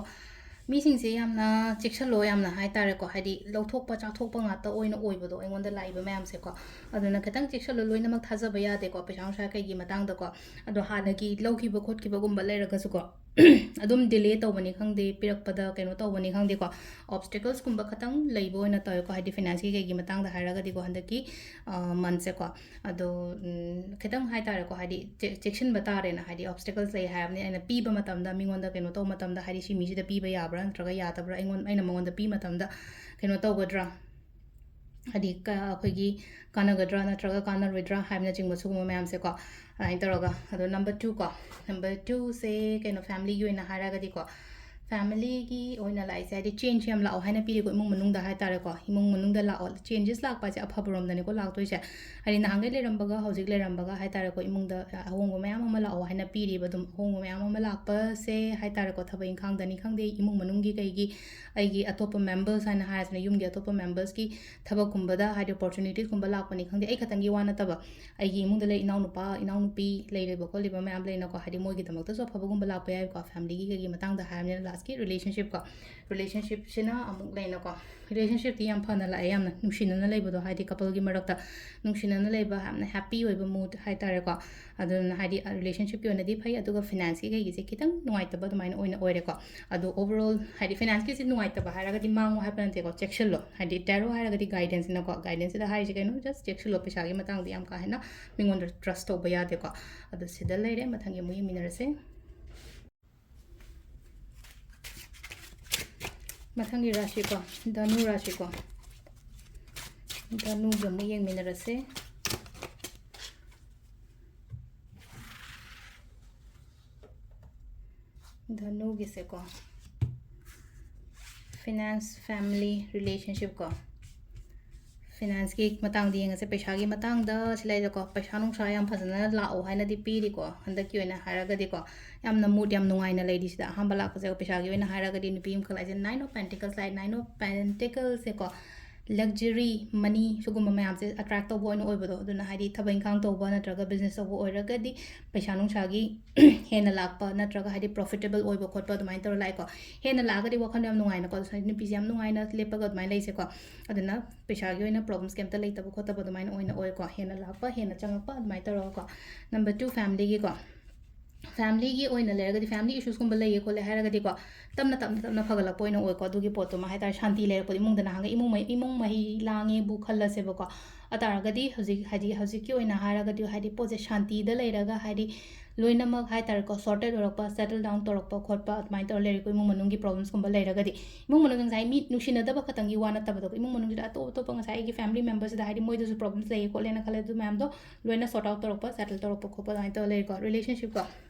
ꯃꯤꯁꯤꯡꯁꯦ ꯌꯥꯝꯅ ꯆꯦꯛꯁꯜꯂꯣ, ꯌꯥꯝꯅ ꯍꯥꯏꯇꯥꯔꯦꯀꯣ, ꯍꯥꯏꯗꯤ ꯂꯧꯊꯣꯛꯄ ꯆꯥꯊꯣꯛꯄ ꯉꯥꯛꯇ ꯑꯣꯏꯅ ꯑꯣꯏꯕꯗꯣ ꯑꯩꯉꯣꯟꯗ ꯂꯥꯛꯏꯕ ꯃꯌꯥꯝꯁꯦꯀꯣ꯫ ꯑꯗꯨꯅ ꯈꯤꯇꯪ ꯆꯦꯛꯁꯜꯂꯣ, ꯂꯣꯏꯅꯃꯛ ꯊꯥꯖꯕ ꯌꯥꯗꯦꯀꯣ, ꯄꯩꯁꯥ ꯅꯨꯡꯁꯥ ꯀꯩꯒꯤ ꯃꯇꯥꯡꯗꯀꯣ꯫ ꯑꯗꯣ ꯍꯥꯟꯅꯒꯤ ꯂꯧꯈꯤꯕ ꯈꯣꯠꯈꯤꯕꯒꯨꯝꯕ ꯂꯩꯔꯒꯁꯨꯀꯣ, ꯑꯗꯨꯝ ꯗꯤꯂꯦ ꯇꯧꯕꯅꯤ ꯈꯪꯗꯦ, ꯄꯤꯔꯛꯄꯗ ꯀꯩꯅꯣ ꯇꯧꯕꯅꯤ ꯈꯪꯗꯦꯀꯣ, ꯑꯣꯕꯁꯇꯦꯀꯜꯁꯀꯨꯝꯕ ꯈꯇꯪ ꯂꯩꯕ ꯑꯣꯏꯅ ꯇꯧꯋꯦꯀꯣ, ꯍꯥꯏꯗꯤ ꯐꯤꯅꯥꯟꯁꯀꯤ ꯀꯩꯒꯤ ꯃꯇꯥꯡꯗ ꯍꯥꯏꯔꯒꯗꯤꯀꯣ, ꯍꯟꯗꯛꯀꯤ ꯃꯟꯁꯦꯀꯣ꯫ ꯑꯗꯣ ꯎꯝ, ꯈꯤꯇꯪ ꯍꯥꯏꯇꯥꯔꯦꯀꯣ, ꯍꯥꯏꯗꯤ ꯆꯦ-, ꯆꯦꯛꯁꯤꯟꯕ ꯇꯥꯔꯦꯅ, ꯍꯥꯏꯗꯤ ꯑꯣꯕꯁꯇꯦꯀꯜꯁ ꯂꯩ ꯍꯥꯏꯔꯕꯅꯤꯅ ꯑꯩꯅ ꯄꯤꯕ ꯃꯇꯝꯗ, ꯃꯤꯉꯣꯟꯗ ꯀꯩꯅꯣ ꯇꯧꯕ ꯃꯇꯝꯗ, ꯍꯥꯏꯗꯤ ꯁꯤ ꯃꯤꯁꯤꯗ ꯄꯤꯕ ꯌꯥꯕ꯭ꯔꯥ ꯅꯠꯇ꯭ꯔꯒ ꯌꯥꯗꯕ꯭ꯔꯥ, ꯑꯩꯉꯣꯟ-, ꯑꯩꯅ ꯃꯉꯣꯟꯗ ꯄꯤ ꯃꯇꯝꯗ ꯀꯩꯅꯣ ꯇꯧꯒꯗ꯭ꯔꯥ, ꯍꯥꯏꯗꯤ ꯀ-, ꯑꯩꯈꯣꯏꯒꯤ ꯀꯥꯟꯅꯒꯗ꯭ꯔꯥ ꯅꯠꯇ꯭ꯔꯒ ꯀꯥꯟꯅꯔꯣꯏꯗ꯭ꯔꯥ ꯍꯥꯏꯕꯅꯆꯤꯡꯕ ꯁꯤꯒꯨꯝꯕ ꯃꯌꯥꯝꯁꯦꯀꯣ, ꯑꯗꯨꯃꯥꯏꯅ ꯇꯧꯔꯒ꯫ ꯑꯗꯣ ꯅꯝꯕꯔ ꯇꯨ ꯀꯣ, ꯅꯝꯕꯔ ꯇꯨꯁꯦ ꯀꯩꯅꯣ, ꯐꯦꯃꯤꯂꯤꯒꯤ ꯑꯣꯏꯅ ꯍꯥꯏꯔꯒꯗꯤꯀꯣ, ꯐꯦꯃꯤꯂꯤꯒꯤ ꯑꯣꯏꯅ ꯂꯥꯛꯏꯁꯦ ꯍꯥꯏꯗꯤ ꯆꯦꯟꯖ ꯌꯥꯝ ꯂꯥꯛꯑꯣ ꯍꯥꯏꯅ ꯄꯤꯔꯤꯀꯣ, ꯏꯃꯨꯡ ꯃꯅꯨꯡꯗ ꯍꯥꯏꯇꯥꯔꯦꯀꯣ, ꯏꯃꯨꯡ ꯃꯅꯨꯡꯗ ꯂꯥꯛꯑꯣ꯫ ꯆꯦꯟꯖꯦꯁ ꯂꯥꯛꯄ ꯍꯥꯏꯁꯦ ꯑꯐꯕꯔꯣꯝꯗꯅꯤꯀꯣ ꯂꯥꯛꯇꯣꯏꯁꯦ, ꯍꯥꯏꯗꯤ ꯅꯍꯥꯟꯈꯩ ꯂꯩꯔꯝꯕꯒ ꯍꯧꯖꯤꯛ ꯂꯩꯔꯝꯕꯒ ꯍꯥꯏꯇꯥꯔꯦꯀꯣ, ꯏꯃꯨꯡꯗ ꯑꯍꯣꯡꯕ ꯃꯌꯥꯝ ꯑꯃ ꯂꯥꯛꯑꯣ ꯍꯥꯏꯅ ꯄꯤꯔꯤꯕ꯫ ꯑꯗꯨꯝ ꯑꯍꯣꯡꯕ ꯃꯌꯥꯝ ꯑꯃ ꯂꯥꯛꯄꯁꯦ ꯍꯥꯏꯇꯥꯔꯦꯀꯣ, ꯊꯕꯛ ꯏꯪꯈꯥꯡꯗꯅꯤ ꯈꯪꯗꯦ, ꯏꯃꯨꯡ ꯃꯅꯨꯡꯒꯤ ꯀꯩꯒꯤ, ꯑꯩꯒꯤ ꯑꯇꯣꯞꯄ ꯃꯦꯝꯕꯔꯁ ꯍꯥꯏꯅ ꯍꯥꯏꯔꯁꯤꯅꯦ, ꯌꯨꯝꯒꯤ ꯑꯇꯣꯞꯄ ꯃꯦꯝꯕꯔꯁꯀꯤ ꯊꯕꯛꯀꯨꯝꯕꯗ ꯍꯥꯏꯗꯤ ꯑꯣꯄꯣꯔꯆꯨꯅꯤꯇꯤꯁꯀꯨꯝꯕ ꯂꯥꯛꯄꯅꯤ ꯈꯪꯗꯦ, ꯑꯩ ꯈꯛꯇꯪꯒꯤ ꯋꯥ ꯅꯠꯇꯕ, ꯑꯩꯒꯤ ꯏꯃꯨꯡꯗ ꯂꯩ ꯏꯅꯥꯎꯅꯨꯄꯥ, ꯏꯅꯥꯎꯅꯨꯄꯤ ꯂꯩꯔꯤꯕ ꯈꯣꯠꯂꯤꯕ ꯃꯌꯥꯝ ꯂꯩꯅꯀꯣ, ꯍꯥꯏꯗꯤ ꯃꯣꯏꯒꯤꯗꯃꯛꯇꯁꯨ ꯑꯐꯕꯒꯨꯝꯕ ꯂꯥꯛꯄ ꯌꯥꯏꯀꯣ, ꯐꯦꯃꯤꯂꯤꯒꯤ ꯀꯩꯒꯤ ꯃꯇꯥꯡꯗ ꯍꯥꯏꯔꯕꯅꯤꯅ ꯂꯥꯛ-, ꯀꯤ ꯔꯤꯂꯦꯁꯟꯁꯤꯞꯀꯣ, ꯔꯤꯂꯦꯁꯟꯁꯤꯞꯁꯤꯅ ꯑꯃꯨꯛ ꯂꯩꯅꯀꯣ, ꯔꯤꯂꯦꯁꯟꯁꯤꯞꯇꯤ ꯌꯥꯝ ꯐꯅ ꯂꯥꯛꯑꯦ, ꯌꯥꯝꯅ ꯅꯨꯡꯁꯤꯅꯅ ꯂꯩꯕꯗꯣ, ꯍꯥꯏꯗꯤ ꯀꯄꯜꯒꯤ ꯃꯔꯛꯇ ꯅꯨꯡꯁꯤꯅꯅ ꯂꯩꯕ, ꯌꯥꯝꯅ ꯍꯦꯞꯄꯤ ꯑꯣꯏꯕ ꯃꯨꯗ ꯍꯥꯏꯇꯥꯔꯦꯀꯣ꯫ ꯑꯗꯨꯅ ꯍꯥꯏꯗꯤ ꯔꯤꯂꯦꯁꯟꯁꯤꯞꯀꯤ ꯑꯣꯏꯅꯗꯤ ꯐꯩ, ꯑꯗꯨꯒ ꯐꯤꯅꯥꯟꯁꯀꯤ ꯀꯩꯒꯤꯁꯦ ꯈꯤꯇꯪ ꯅꯨꯡꯉꯥꯏꯇꯕ ꯑꯗꯨꯃꯥꯏꯅ ꯑꯣꯏꯅ ꯑꯣꯏꯔꯦꯀꯣ꯫ ꯑꯗꯣ ꯑꯣꯚꯔꯑꯣꯜ ꯍꯥꯏꯗꯤ ꯐꯤꯅꯥꯟꯁꯀꯤꯁꯤ ꯅꯨꯡꯉꯥꯏꯇꯕ ꯍꯥꯏꯔꯒꯗꯤ ꯃꯥꯡꯉꯣ ꯍꯥꯏꯕ ꯅꯠꯇꯦꯀꯣ, ꯆꯦꯛꯁꯤꯜꯂꯣ꯫ ꯍꯥꯏꯗꯤ ꯇꯦꯔꯣ ꯍꯥꯏꯔꯒꯗꯤ ꯒꯥꯏꯗꯦꯟꯁꯅꯤꯅꯀꯣ, ꯒꯥꯏꯗꯦꯟꯁꯁꯤꯗ ꯍꯥꯏꯔꯤꯁꯦ ꯀꯩꯅꯣ, ꯖꯁ ꯆꯦꯛꯁꯤꯜꯂꯣ, ꯄꯩꯁꯥꯒꯤ ꯃꯇꯥꯡꯗ ꯌꯥꯝ ꯀꯥ ꯍꯦꯟꯅ ꯃꯤꯉꯣꯟꯗ ꯇ꯭ꯔꯁ ꯇꯧꯕ ꯌꯥꯗꯦꯀꯣ꯫ ꯑꯗꯣ ꯁꯤꯗ ꯂꯩꯔꯦ, ꯃꯊꯪꯒꯤ ꯑꯃꯨꯛ ꯌꯦꯡꯃꯤꯟꯅꯔꯁꯦ꯫ ꯃꯊꯪꯒꯤ ꯔꯥꯁꯤꯀꯣ, ꯙꯅꯨ ꯔꯥꯁꯤꯀꯣ, ꯙꯅꯨꯒꯤ ꯑꯃꯨꯛ ꯌꯦꯡꯃꯤꯟꯅꯔꯁꯦ꯫ ꯙꯅꯨꯒꯤꯁꯦꯀꯣ, ꯐꯤꯅꯥꯟꯁ, ꯐꯦꯃꯤꯂꯤ, ꯔꯤꯂꯦꯁꯟꯁꯤꯞ ꯀꯣ, ꯐꯤꯅꯥꯟꯁꯀꯤ ꯃꯇꯥꯡꯗ ꯌꯦꯡꯉꯁꯦ꯫ ꯄꯩꯁꯥꯒꯤ ꯃꯇꯥꯡꯗ ꯁꯤ ꯂꯩꯔꯦꯀꯣ, ꯄꯩꯁꯥ ꯅꯨꯡꯁꯥ ꯌꯥꯝ ꯐꯖꯅ ꯂꯥꯛꯑꯣ ꯍꯥꯏꯅꯗꯤ ꯄꯤꯔꯤꯀꯣ, ꯍꯟꯗꯛꯀꯤ ꯑꯣꯏꯅ ꯍꯥꯏꯔꯒꯗꯤꯀꯣ꯫ ꯌꯥꯝꯅ ꯃꯨꯗ ꯌꯥꯝ ꯅꯨꯡꯉꯥꯏꯅ ꯂꯩꯔꯤ ꯁꯤꯗ꯫ ꯑꯍꯥꯟꯕ ꯂꯥꯛꯄꯁꯦ ꯄꯩꯁꯥꯒꯤ ꯑꯣꯏꯅ ꯍꯥꯏꯔꯒꯗꯤ ꯅꯨꯄꯤ ꯑꯃꯈꯛ ꯂꯥꯛꯏꯁꯦ, ꯅꯥꯏꯟ ꯑꯣꯐ ꯄꯦꯟꯇꯤꯀꯜꯁ ꯂꯥꯛꯑꯦ꯫ ꯅꯥꯏꯟ ꯑꯣꯐ ꯄꯦꯟꯇꯤꯀꯜꯁꯦꯀꯣ, ꯂꯛꯖꯔꯤ, ꯃꯅꯤ, ꯁꯤꯒꯨꯝꯕ ꯃꯌꯥꯝꯁꯦ ꯑꯦꯇ꯭ꯔꯦꯛ ꯇꯧꯕ ꯑꯣꯏꯅ ꯑꯣꯏꯕꯗꯣ꯫ ꯑꯗꯨꯅ ꯍꯥꯏꯗꯤ ꯊꯕꯛ ꯏꯪꯈꯥꯡ ꯇꯧꯕ ꯅꯠꯇ꯭ꯔꯒ ꯕꯤꯖꯤꯅꯦꯁ ꯇꯧꯕ ꯑꯣꯏꯔꯒꯗꯤ ꯄꯩꯁꯥ ꯅꯨꯡꯁꯥꯒꯤ ꯍꯦꯟꯅ ꯂꯥꯛꯄ ꯅꯠꯇ꯭ꯔꯒ ꯍꯥꯏꯗꯤ ꯄ꯭ꯔꯣꯐꯤꯇꯦꯕꯜ ꯑꯣꯏꯕ ꯈꯣꯠꯄ ꯑꯗꯨꯃꯥꯏꯅ ꯇꯧꯔ ꯂꯥꯛꯑꯦꯀꯣ꯫ ꯍꯦꯟꯅ ꯂꯥꯛꯑꯒꯗꯤ ꯋꯥꯈꯜ ꯌꯥꯝ ꯅꯨꯡꯉꯥꯏꯅꯀꯣ, ꯑꯗꯨ ꯅꯨꯄꯤꯁꯦ ꯌꯥꯝ ꯅꯨꯡꯉꯥꯏꯅ ꯂꯦꯞꯄꯒ ꯑꯗꯨꯃꯥꯏꯅ ꯂꯩꯁꯦꯀꯣ꯫ ꯑꯗꯨꯅ ꯄꯩꯁꯥꯒꯤ ꯑꯣꯏꯅ ꯄ꯭ꯔꯣꯕ꯭ꯂꯦꯝꯁ ꯀꯩꯝꯇ ꯂꯩꯇꯕ ꯈꯣꯠꯇꯕ ꯑꯗꯨꯃꯥꯏꯅ ꯑꯣꯏꯅ ꯑꯣꯏꯀꯣ, ꯍꯦꯟꯅ ꯂꯥꯛꯄ, ꯍꯦꯟꯅ ꯆꯪꯉꯛꯄ ꯑꯗꯨꯃꯥꯏꯅ ꯇꯧꯔꯒꯀꯣ꯫ ꯅꯝꯕꯔ ꯇꯨ, ꯐꯦꯃꯤꯂꯤꯒꯤꯀꯣ, ꯐꯦꯃꯤꯂꯤꯒꯤ ꯑꯣꯏꯅ ꯂꯩꯔꯒꯗꯤ, ꯐꯦꯃꯤꯂꯤ ꯏꯁꯨꯁꯀꯨꯝꯕ ꯂꯩꯌꯦ ꯈꯣꯠꯂꯦ ꯍꯥꯏꯔꯒꯗꯤꯀꯣ, ꯇꯞꯅ ꯇꯞꯅ ꯇꯞꯅ ꯐꯒꯠꯂꯛꯄ ꯑꯣꯏꯅ ꯑꯣꯏꯀꯣ꯫ ꯑꯗꯨꯒꯤ ꯄꯣꯠꯇꯨꯃ ꯍꯥꯏ ꯇꯥꯔꯦ, ꯁꯥꯟꯇꯤ ꯂꯩꯔꯛꯄꯗꯣ, ꯏꯃꯨꯡꯗ ꯅꯍꯥꯟꯒꯩ ꯏꯃꯨꯡ ꯃꯍꯩ, ꯏꯃꯨꯡ ꯃꯍꯩ ꯂꯥꯡꯉꯦꯕꯨ ꯈꯜꯂꯁꯦꯕꯀꯣ꯫ ꯑꯗꯨ ꯇꯥꯔꯒꯗꯤ ꯍꯧꯖꯤꯛ, ꯍꯥꯏꯗꯤ ꯍꯧꯖꯤꯛꯀꯤ ꯑꯣꯏꯅ ꯍꯥꯏꯔꯒꯗꯤ, ꯍꯥꯏꯗꯤ ꯄꯣꯠꯁꯦ ꯁꯥꯟꯇꯤꯗ ꯂꯩꯔꯒ, ꯍꯥꯏꯗꯤ ꯂꯣꯏꯅꯃꯛ ꯍꯥꯏ ꯇꯥꯔꯦꯀꯣ, ꯁꯣꯔꯇꯦꯠ ꯑꯣꯏꯔꯛꯄ, ꯁꯦꯇꯜ ꯗꯥꯎꯟ ꯇꯧꯔꯛꯄ ꯈꯣꯠꯄ ꯑꯗꯨꯃꯥꯏꯅ ꯇꯧꯔ ꯂꯩꯔꯦꯀꯣ꯫ ꯏꯃꯨꯡ ꯃꯅꯨꯡꯒꯤ ꯄ꯭ꯔꯣꯕ꯭ꯂꯦꯝꯁꯀꯨꯝꯕ ꯂꯩꯔꯒꯗꯤ, ꯏꯃꯨꯡ ꯃꯅꯨꯡꯗ ꯉꯁꯥꯏ ꯃꯤ ꯅꯨꯡꯁꯤꯅꯗꯕ ꯈꯛꯇꯪꯒꯤ ꯋꯥ ꯅꯠꯇꯕꯗꯀꯣ, ꯏꯃꯨꯡ ꯃꯅꯨꯡꯁꯤꯗ ꯑꯇꯣꯞ ꯑꯇꯣꯞꯄ ꯉꯁꯥꯏ ꯑꯩꯒꯤ ꯐꯦꯃꯤꯂꯤ ꯃꯦꯝꯕꯔꯁꯤꯗ ꯍꯥꯏꯗꯤ ꯃꯣꯏꯗꯁꯨ ꯄ꯭ꯔꯣꯕ꯭ꯂꯦꯝꯁ ꯂꯩꯌꯦ ꯈꯣꯠꯂꯦꯅ ꯈꯜꯂꯦ, ꯑꯗꯨ ꯃꯌꯥꯝꯗꯣ ꯂꯣꯏꯅ ꯁꯣꯔꯠ ꯑꯥꯎꯠ ꯇꯧꯔꯛꯄ, ꯁꯦꯇꯜ ꯇꯧꯔꯛꯄ ꯈꯣꯠꯄ ꯑꯗꯨꯃꯥꯏꯅ ꯇꯧꯔ ꯂꯩꯔꯦꯀꯣ꯫ ꯔꯤꯂꯦꯁꯟꯁꯤꯞꯀꯣ,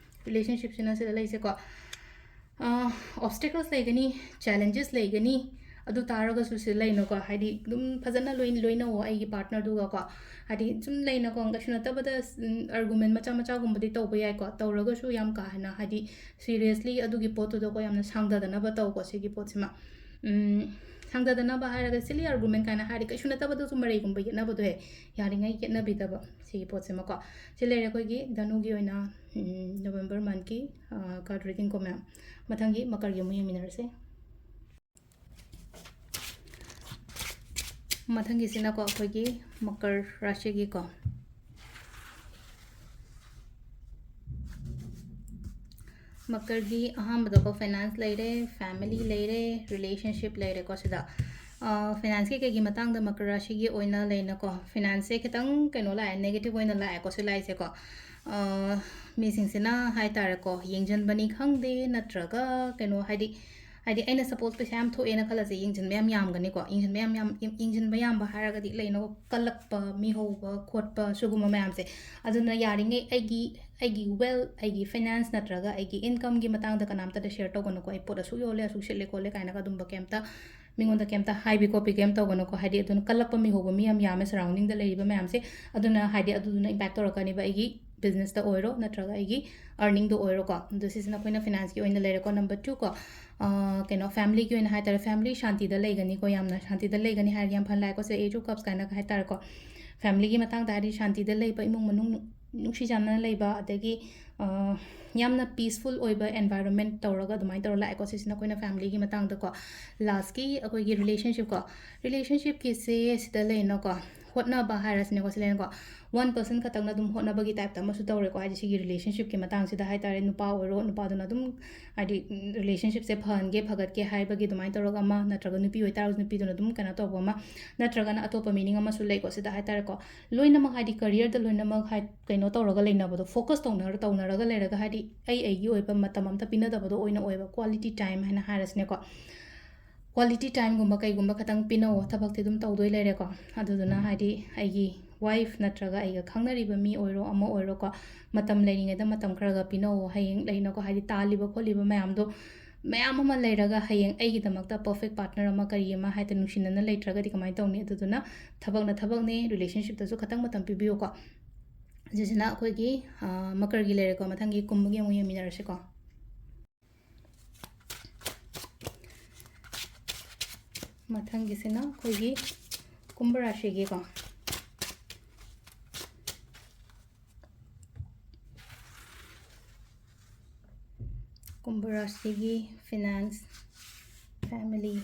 ꯔꯤꯂꯦꯁꯟꯁꯤꯞꯁꯤꯅ ꯁꯤꯗ ꯂꯩꯁꯦꯀꯣ꯫ ꯑꯣꯕꯁꯇꯦꯀꯜꯁ ꯂꯩꯒꯅꯤ, ꯆꯦꯂꯦꯟꯖꯦꯁ ꯂꯩꯒꯅꯤ, ꯑꯗꯨ ꯇꯥꯔꯒꯁꯨ ꯁꯤ ꯂꯩꯅꯀꯣ, ꯍꯥꯏꯗꯤ ꯑꯗꯨꯝ ꯐꯖꯅ ꯂꯣꯏ-, ꯂꯣꯏꯅꯧꯑꯣ ꯑꯩꯒꯤ ꯄꯥꯔꯠꯅꯔꯗꯨꯒꯀꯣ꯫ ꯍꯥꯏꯗꯤ ꯁꯨꯝ ꯂꯩꯅꯀꯣ, ꯀꯩꯁꯨ ꯅꯠꯇꯕꯗ ꯑꯥꯔꯒꯨꯃꯦꯟ ꯃꯆꯥ ꯃꯆꯥꯒꯨꯝꯕꯗꯤ ꯇꯧꯕ ꯌꯥꯏꯀꯣ, ꯇꯧꯔꯒꯁꯨ ꯌꯥꯝ ꯀꯥ ꯍꯦꯟꯅ ꯍꯥꯏꯗꯤ ꯁꯤꯔꯤꯌꯁꯂꯤ ꯑꯗꯨꯒꯤ ꯄꯣꯠꯇꯨꯗꯀꯣ ꯌꯥꯝꯅ ꯁꯥꯡꯊꯗꯅꯕ ꯇꯧꯀꯣ, ꯁꯤꯒꯤ ꯄꯣꯠꯁꯤꯃ꯫ ꯎꯝ, ꯊꯥꯡꯗꯗꯅꯕ ꯍꯥꯏꯔꯒ silly argument ꯀꯥꯏꯅ ꯍꯥꯏꯔꯗꯤ ꯀꯩꯁꯨ ꯅꯠꯇꯕꯗꯁꯨ ꯃꯔꯩꯒꯨꯝꯕ ꯌꯦꯠꯅꯕꯗꯣ ꯍꯦꯛ ꯌꯥꯔꯤꯉꯩ ꯌꯦꯠꯅꯕꯤꯗꯕ, ꯁꯤꯒꯤ ꯄꯣꯠꯁꯤꯃꯀꯣ꯫ ꯁꯤ ꯂꯩꯔꯦ ꯑꯩꯈꯣꯏꯒꯤ ꯙꯅꯨꯒꯤ ꯑꯣꯏꯅ, ꯎꯝ, November monthꯀꯤ, ꯑ, card reading ꯀꯣ ꯃꯌꯥꯝ꯫ ꯃꯊꯪꯒꯤ ꯃꯀꯔꯒꯤ ꯑꯃꯨꯛ ꯌꯦꯡꯃꯤꯟꯅꯔꯁꯦ꯫ ꯃꯊꯪꯒꯤꯁꯤꯅꯀꯣ ꯑꯩꯈꯣꯏꯒꯤ ꯃꯀꯔ ꯔꯥꯁꯤꯒꯤꯀꯣ꯫ ꯃꯀꯔꯒꯤ ꯑꯍꯥꯟꯕꯗꯀꯣ finance ꯂꯩꯔꯦ, family ꯂꯩꯔꯦ, relationship ꯂꯩꯔꯦꯀꯣ ꯁꯤꯗ꯫ ꯑ, financeꯀꯤ ꯀꯩꯒꯤ ꯃꯇꯥꯡꯗ ꯃꯀꯔ ꯔꯥꯁꯤꯒꯤ ꯑꯣꯏꯅ ꯂꯩꯅꯀꯣ, financeꯁꯦ ꯈꯤꯇꯪ ꯀꯩꯅꯣ ꯂꯥꯛꯑꯦ, negative ꯑꯣꯏꯅ ꯂꯥꯛꯑꯦꯀꯣ ꯁꯤ ꯂꯥꯛꯏꯁꯦꯀꯣ꯫ ꯑ, ꯃꯤꯁꯤꯡꯁꯤꯅ ꯍꯥꯏ ꯇꯥꯔꯦꯀꯣ, ꯌꯦꯡꯁꯤꯟꯕꯅꯤ ꯈꯪꯗꯦ, ꯅꯠꯇ꯭ꯔꯒ ꯀꯩꯅꯣ, ꯍꯥꯏꯗꯤ, ꯍꯥꯏꯗꯤ ꯑꯩꯅ suppose ꯄꯩꯁꯥ ꯌꯥꯝ ꯊꯣꯛꯑꯦꯅ ꯈꯜꯂꯁꯦ, ꯌꯦꯡꯁꯤꯟꯕ ꯌꯥꯝ ꯌꯥꯝꯒꯅꯤꯀꯣ꯫ ꯌꯦꯡꯁꯤꯟꯕ ꯌꯥꯝ ꯌꯥꯝ-, ꯌꯦꯡꯁꯤꯟꯕ ꯌꯥꯝꯕ ꯍꯥꯏꯔꯒꯗꯤ ꯂꯩꯅꯀꯣ, ꯀꯜꯂꯛꯄ, ꯃꯤ ꯍꯧꯕ ꯈꯣꯠꯄ, ꯁꯤꯒꯨꯝꯕ ꯃꯌꯥꯝꯁꯦ꯫ ꯑꯗꯨꯅ ꯌꯥꯔꯤꯉꯩ ꯑꯩꯒꯤ, ꯑꯩꯒꯤ wealth, ꯑꯩꯒꯤ finance ꯅꯠꯇ꯭ꯔꯒ ꯑꯩꯒꯤ incomeꯒꯤ ꯃꯇꯥꯡꯗ ꯀꯅꯥꯝꯇꯗ share ꯇꯧꯒꯅꯨꯀꯣ꯫ "ꯑꯩ ꯄꯣꯠ ꯑꯁꯨꯛ ꯌꯣꯜꯂꯦ, ꯑꯁꯨꯛ ꯁꯤꯠꯂꯦ ꯈꯣꯠꯂꯦ" ꯀꯥꯏꯅꯒ ꯑꯗꯨꯝꯕ ꯀꯩꯝꯇ, ꯃꯤꯉꯣꯟꯗ ꯀꯩꯝꯇ ꯍꯥꯏꯕꯤ ꯈꯣꯠꯄꯤ ꯀꯩꯝ ꯇꯧꯒꯅꯨꯀꯣ꯫ ꯍꯥꯏꯗꯤ ꯑꯗꯨꯅ ꯀꯜꯂꯛꯄ ꯃꯤ ꯍꯧꯕ ꯃꯤ ꯌꯥꯝ ꯌꯥꯝꯃꯦ surroundingꯗ ꯂꯩꯔꯤꯕ ꯃꯌꯥꯝꯁꯦ꯫ ꯑꯗꯨꯅ ꯍꯥꯏꯗꯤ ꯑꯗꯨꯗꯨꯅ impact ꯇꯧꯔꯛꯀꯅꯤꯕ ꯑꯩꯒꯤ businessꯇ ꯑꯣꯏꯔꯣ ꯅꯠꯇ꯭ꯔꯒ ꯑꯩꯒꯤ earningꯗ ꯑꯣꯏꯔꯣꯀꯣ꯫ ꯑꯗꯣ ꯁꯤꯁꯤꯅ ꯑꯩꯈꯣꯏꯅ financeꯀꯤ ꯑꯣꯏꯅ ꯂꯩꯔꯦꯀꯣ꯫ Number twoꯀꯣ, ꯑ, ꯀꯩꯅꯣ, familyꯒꯤ ꯑꯣꯏꯅ ꯍꯥꯏ ꯇꯥꯔꯦ, family ꯁꯥꯟꯇꯤꯗ ꯂꯩꯒꯅꯤꯀꯣ, ꯌꯥꯝꯅ ꯁꯥꯟꯇꯤꯗ ꯂꯩꯒꯅꯤ ꯍꯥꯏꯔꯗꯤ ꯌꯥꯝ ꯐꯅ ꯂꯥꯛꯑꯦꯀꯣ꯫ ꯁꯦ, Eight of Cupsꯀꯥꯏꯅꯒ ꯍꯥꯏ ꯇꯥꯔꯦꯀꯣ꯫ Familyꯒꯤ ꯃꯇꯥꯡꯗ ꯍꯥꯏꯔꯗꯤ ꯁꯥꯟꯇꯤꯗ ꯂꯩꯕ, ꯏꯃꯨꯡ ꯃꯅꯨꯡ ꯅꯨꯡꯁꯤ ꯆꯥꯟꯅꯅ ꯂꯩꯕ, ꯑꯗꯒꯤ, ꯑ, ꯌꯥꯝꯅ peaceful ꯑꯣꯏꯕ environment ꯇꯧꯔꯒ ꯑꯗꯨꯃꯥꯏꯅ ꯇꯧꯔ ꯂꯥꯛꯑꯦꯀꯣ꯫ ꯁꯤꯁꯤꯅ ꯑꯩꯈꯣꯏꯅ familyꯒꯤ ꯃꯇꯥꯡꯗꯀꯣ꯫ Lastꯀꯤ ꯑꯩꯈꯣꯏꯒꯤ relationshipꯀꯣ꯫ Relationshipꯀꯤꯁꯦ ꯁꯤꯗ ꯂꯩꯅꯀꯣ, ꯍꯣꯠꯅꯕ ꯍꯥꯏꯔꯁꯤꯅꯦꯀꯣ, ꯁꯤ ꯂꯩꯅꯀꯣ꯫ One person ꯈꯛꯇꯪꯅ ꯑꯗꯨꯝ ꯍꯣꯠꯅꯕꯒꯤ typeꯇ ꯑꯃꯁꯨ ꯇꯧꯔꯦꯀꯣ꯫ ꯍꯥꯏꯗꯤ ꯁꯤꯒꯤ relationshipꯀꯤ ꯃꯇꯥꯡꯁꯤꯗ ꯍꯥꯏ ꯇꯥꯔꯦ, ꯅꯨꯄꯥ ꯑꯣꯏꯔꯣ, ꯅꯨꯄꯥꯗꯨꯅ ꯑꯗꯨꯝ ꯍꯥꯏꯗꯤ, ꯎꯝ, relationshipꯁꯦ ꯐꯍꯟꯒꯦ, ꯐꯒꯠꯀꯦ ꯍꯥꯏꯕꯒꯤ ꯑꯗꯨꯃꯥꯏꯅ ꯇꯧꯔꯒ ꯑꯃ, ꯅꯠꯇ꯭ꯔꯒ ꯅꯨꯄꯤ ꯑꯣꯏꯇꯥꯔꯒꯁꯨ ꯅꯨꯄꯤꯗꯨꯅ ꯑꯗꯨꯝ ꯀꯩꯅꯣ ꯇꯧꯕ ꯑꯃ, ꯅꯠꯇ꯭ꯔꯒꯅ ꯑꯇꯣꯞꯄ meaning ꯑꯃꯁꯨ ꯂꯩꯀꯣ ꯁꯤꯗ ꯍꯥꯏ ꯇꯥꯔꯦꯀꯣ꯫ ꯂꯣꯏꯅꯃꯛ ꯍꯥꯏꯗꯤ careerꯗ ꯂꯣꯏꯅꯃꯛ ꯍꯥꯏ-, ꯀꯩꯅꯣ ꯇꯧꯔꯒ ꯂꯩꯅꯕꯗꯣ, focus ꯇꯧꯅꯔ-, ꯇꯧꯅꯔꯒ ꯂꯩꯔꯒ ꯍꯥꯏꯗꯤ ꯑꯩ ꯑꯩꯒꯤ ꯑꯣꯏꯕ ꯃꯇꯝ ꯑꯝꯇ ꯄꯤꯅꯗꯕꯗꯣ ꯑꯣꯏꯅ ꯑꯣꯏꯕ, quality time ꯍꯥꯏꯅ ꯍꯥꯏꯔꯁꯤꯅꯦꯀꯣ꯫ Quality timeꯒꯨꯝꯕ ꯀꯩꯒꯨꯝꯕ ꯈꯇꯪ ꯄꯤꯅꯧꯋꯣ, ꯊꯕꯛꯇꯤ ꯑꯗꯨꯝ ꯇꯧꯗꯣꯏ ꯂꯩꯔꯦꯀꯣ꯫ ꯑꯗꯨꯗꯨꯅ ꯍꯥꯏꯗꯤ ꯑꯩꯒꯤ wife ꯅꯠꯇ꯭ꯔꯒ ꯑꯩꯒ ꯈꯪꯅꯔꯤꯕ ꯃꯤ ꯑꯣꯏꯔꯣ ꯑꯃ ꯑꯣꯏꯔꯣꯀꯣ, ꯃꯇꯝ ꯂꯩꯔꯤꯉꯩꯗ ꯃꯇꯝ ꯈꯔꯒ ꯄꯤꯅꯧꯋꯣ꯫ ꯍꯌꯦꯡ ꯂꯩꯅꯀꯣ, ꯍꯥꯏꯗꯤ ꯇꯥꯜꯂꯤꯕ ꯈꯣꯠꯂꯤꯕ ꯃꯌꯥꯝꯗꯣ ꯃꯌꯥꯝ ꯑꯃ ꯂꯩꯔꯒ ꯍꯌꯦꯡ ꯑꯩꯒꯤꯗꯃꯛꯇ perfect partner ꯑꯃ ꯀꯔꯤ ꯑꯃ ꯍꯥꯏꯗꯤ ꯅꯨꯡꯁꯤꯅꯅ ꯂꯩꯇ꯭ꯔꯒꯗꯤ ꯀꯃꯥꯏꯅ ꯇꯧꯅꯤ? ꯑꯗꯨꯗꯨꯅ ꯊꯕꯛꯅ ꯊꯕꯛꯅꯦ, relationshipꯇꯁꯨ ꯈꯇꯪ ꯃꯇꯝ ꯄꯤꯕꯤꯌꯨꯀꯣ꯫ ꯑꯁꯤꯁꯤꯅ ꯑꯩꯈꯣꯏꯒꯤ, ꯑ, ꯃꯀꯔꯒꯤ ꯂꯩꯔꯦꯀꯣ꯫ ꯃꯊꯪꯒꯤ ꯀꯨꯝꯕꯒꯤ ꯑꯃꯨꯛ ꯌꯦꯡꯃꯤꯟꯅꯔꯁꯤꯀꯣ꯫ ꯃꯊꯪꯒꯤꯁꯤꯅ ꯑꯩꯈꯣꯏꯒꯤ Kumbh ꯔꯥꯁꯤꯒꯤꯀꯣ, Kumbh ꯔꯥꯁꯤꯒꯤ finance, family,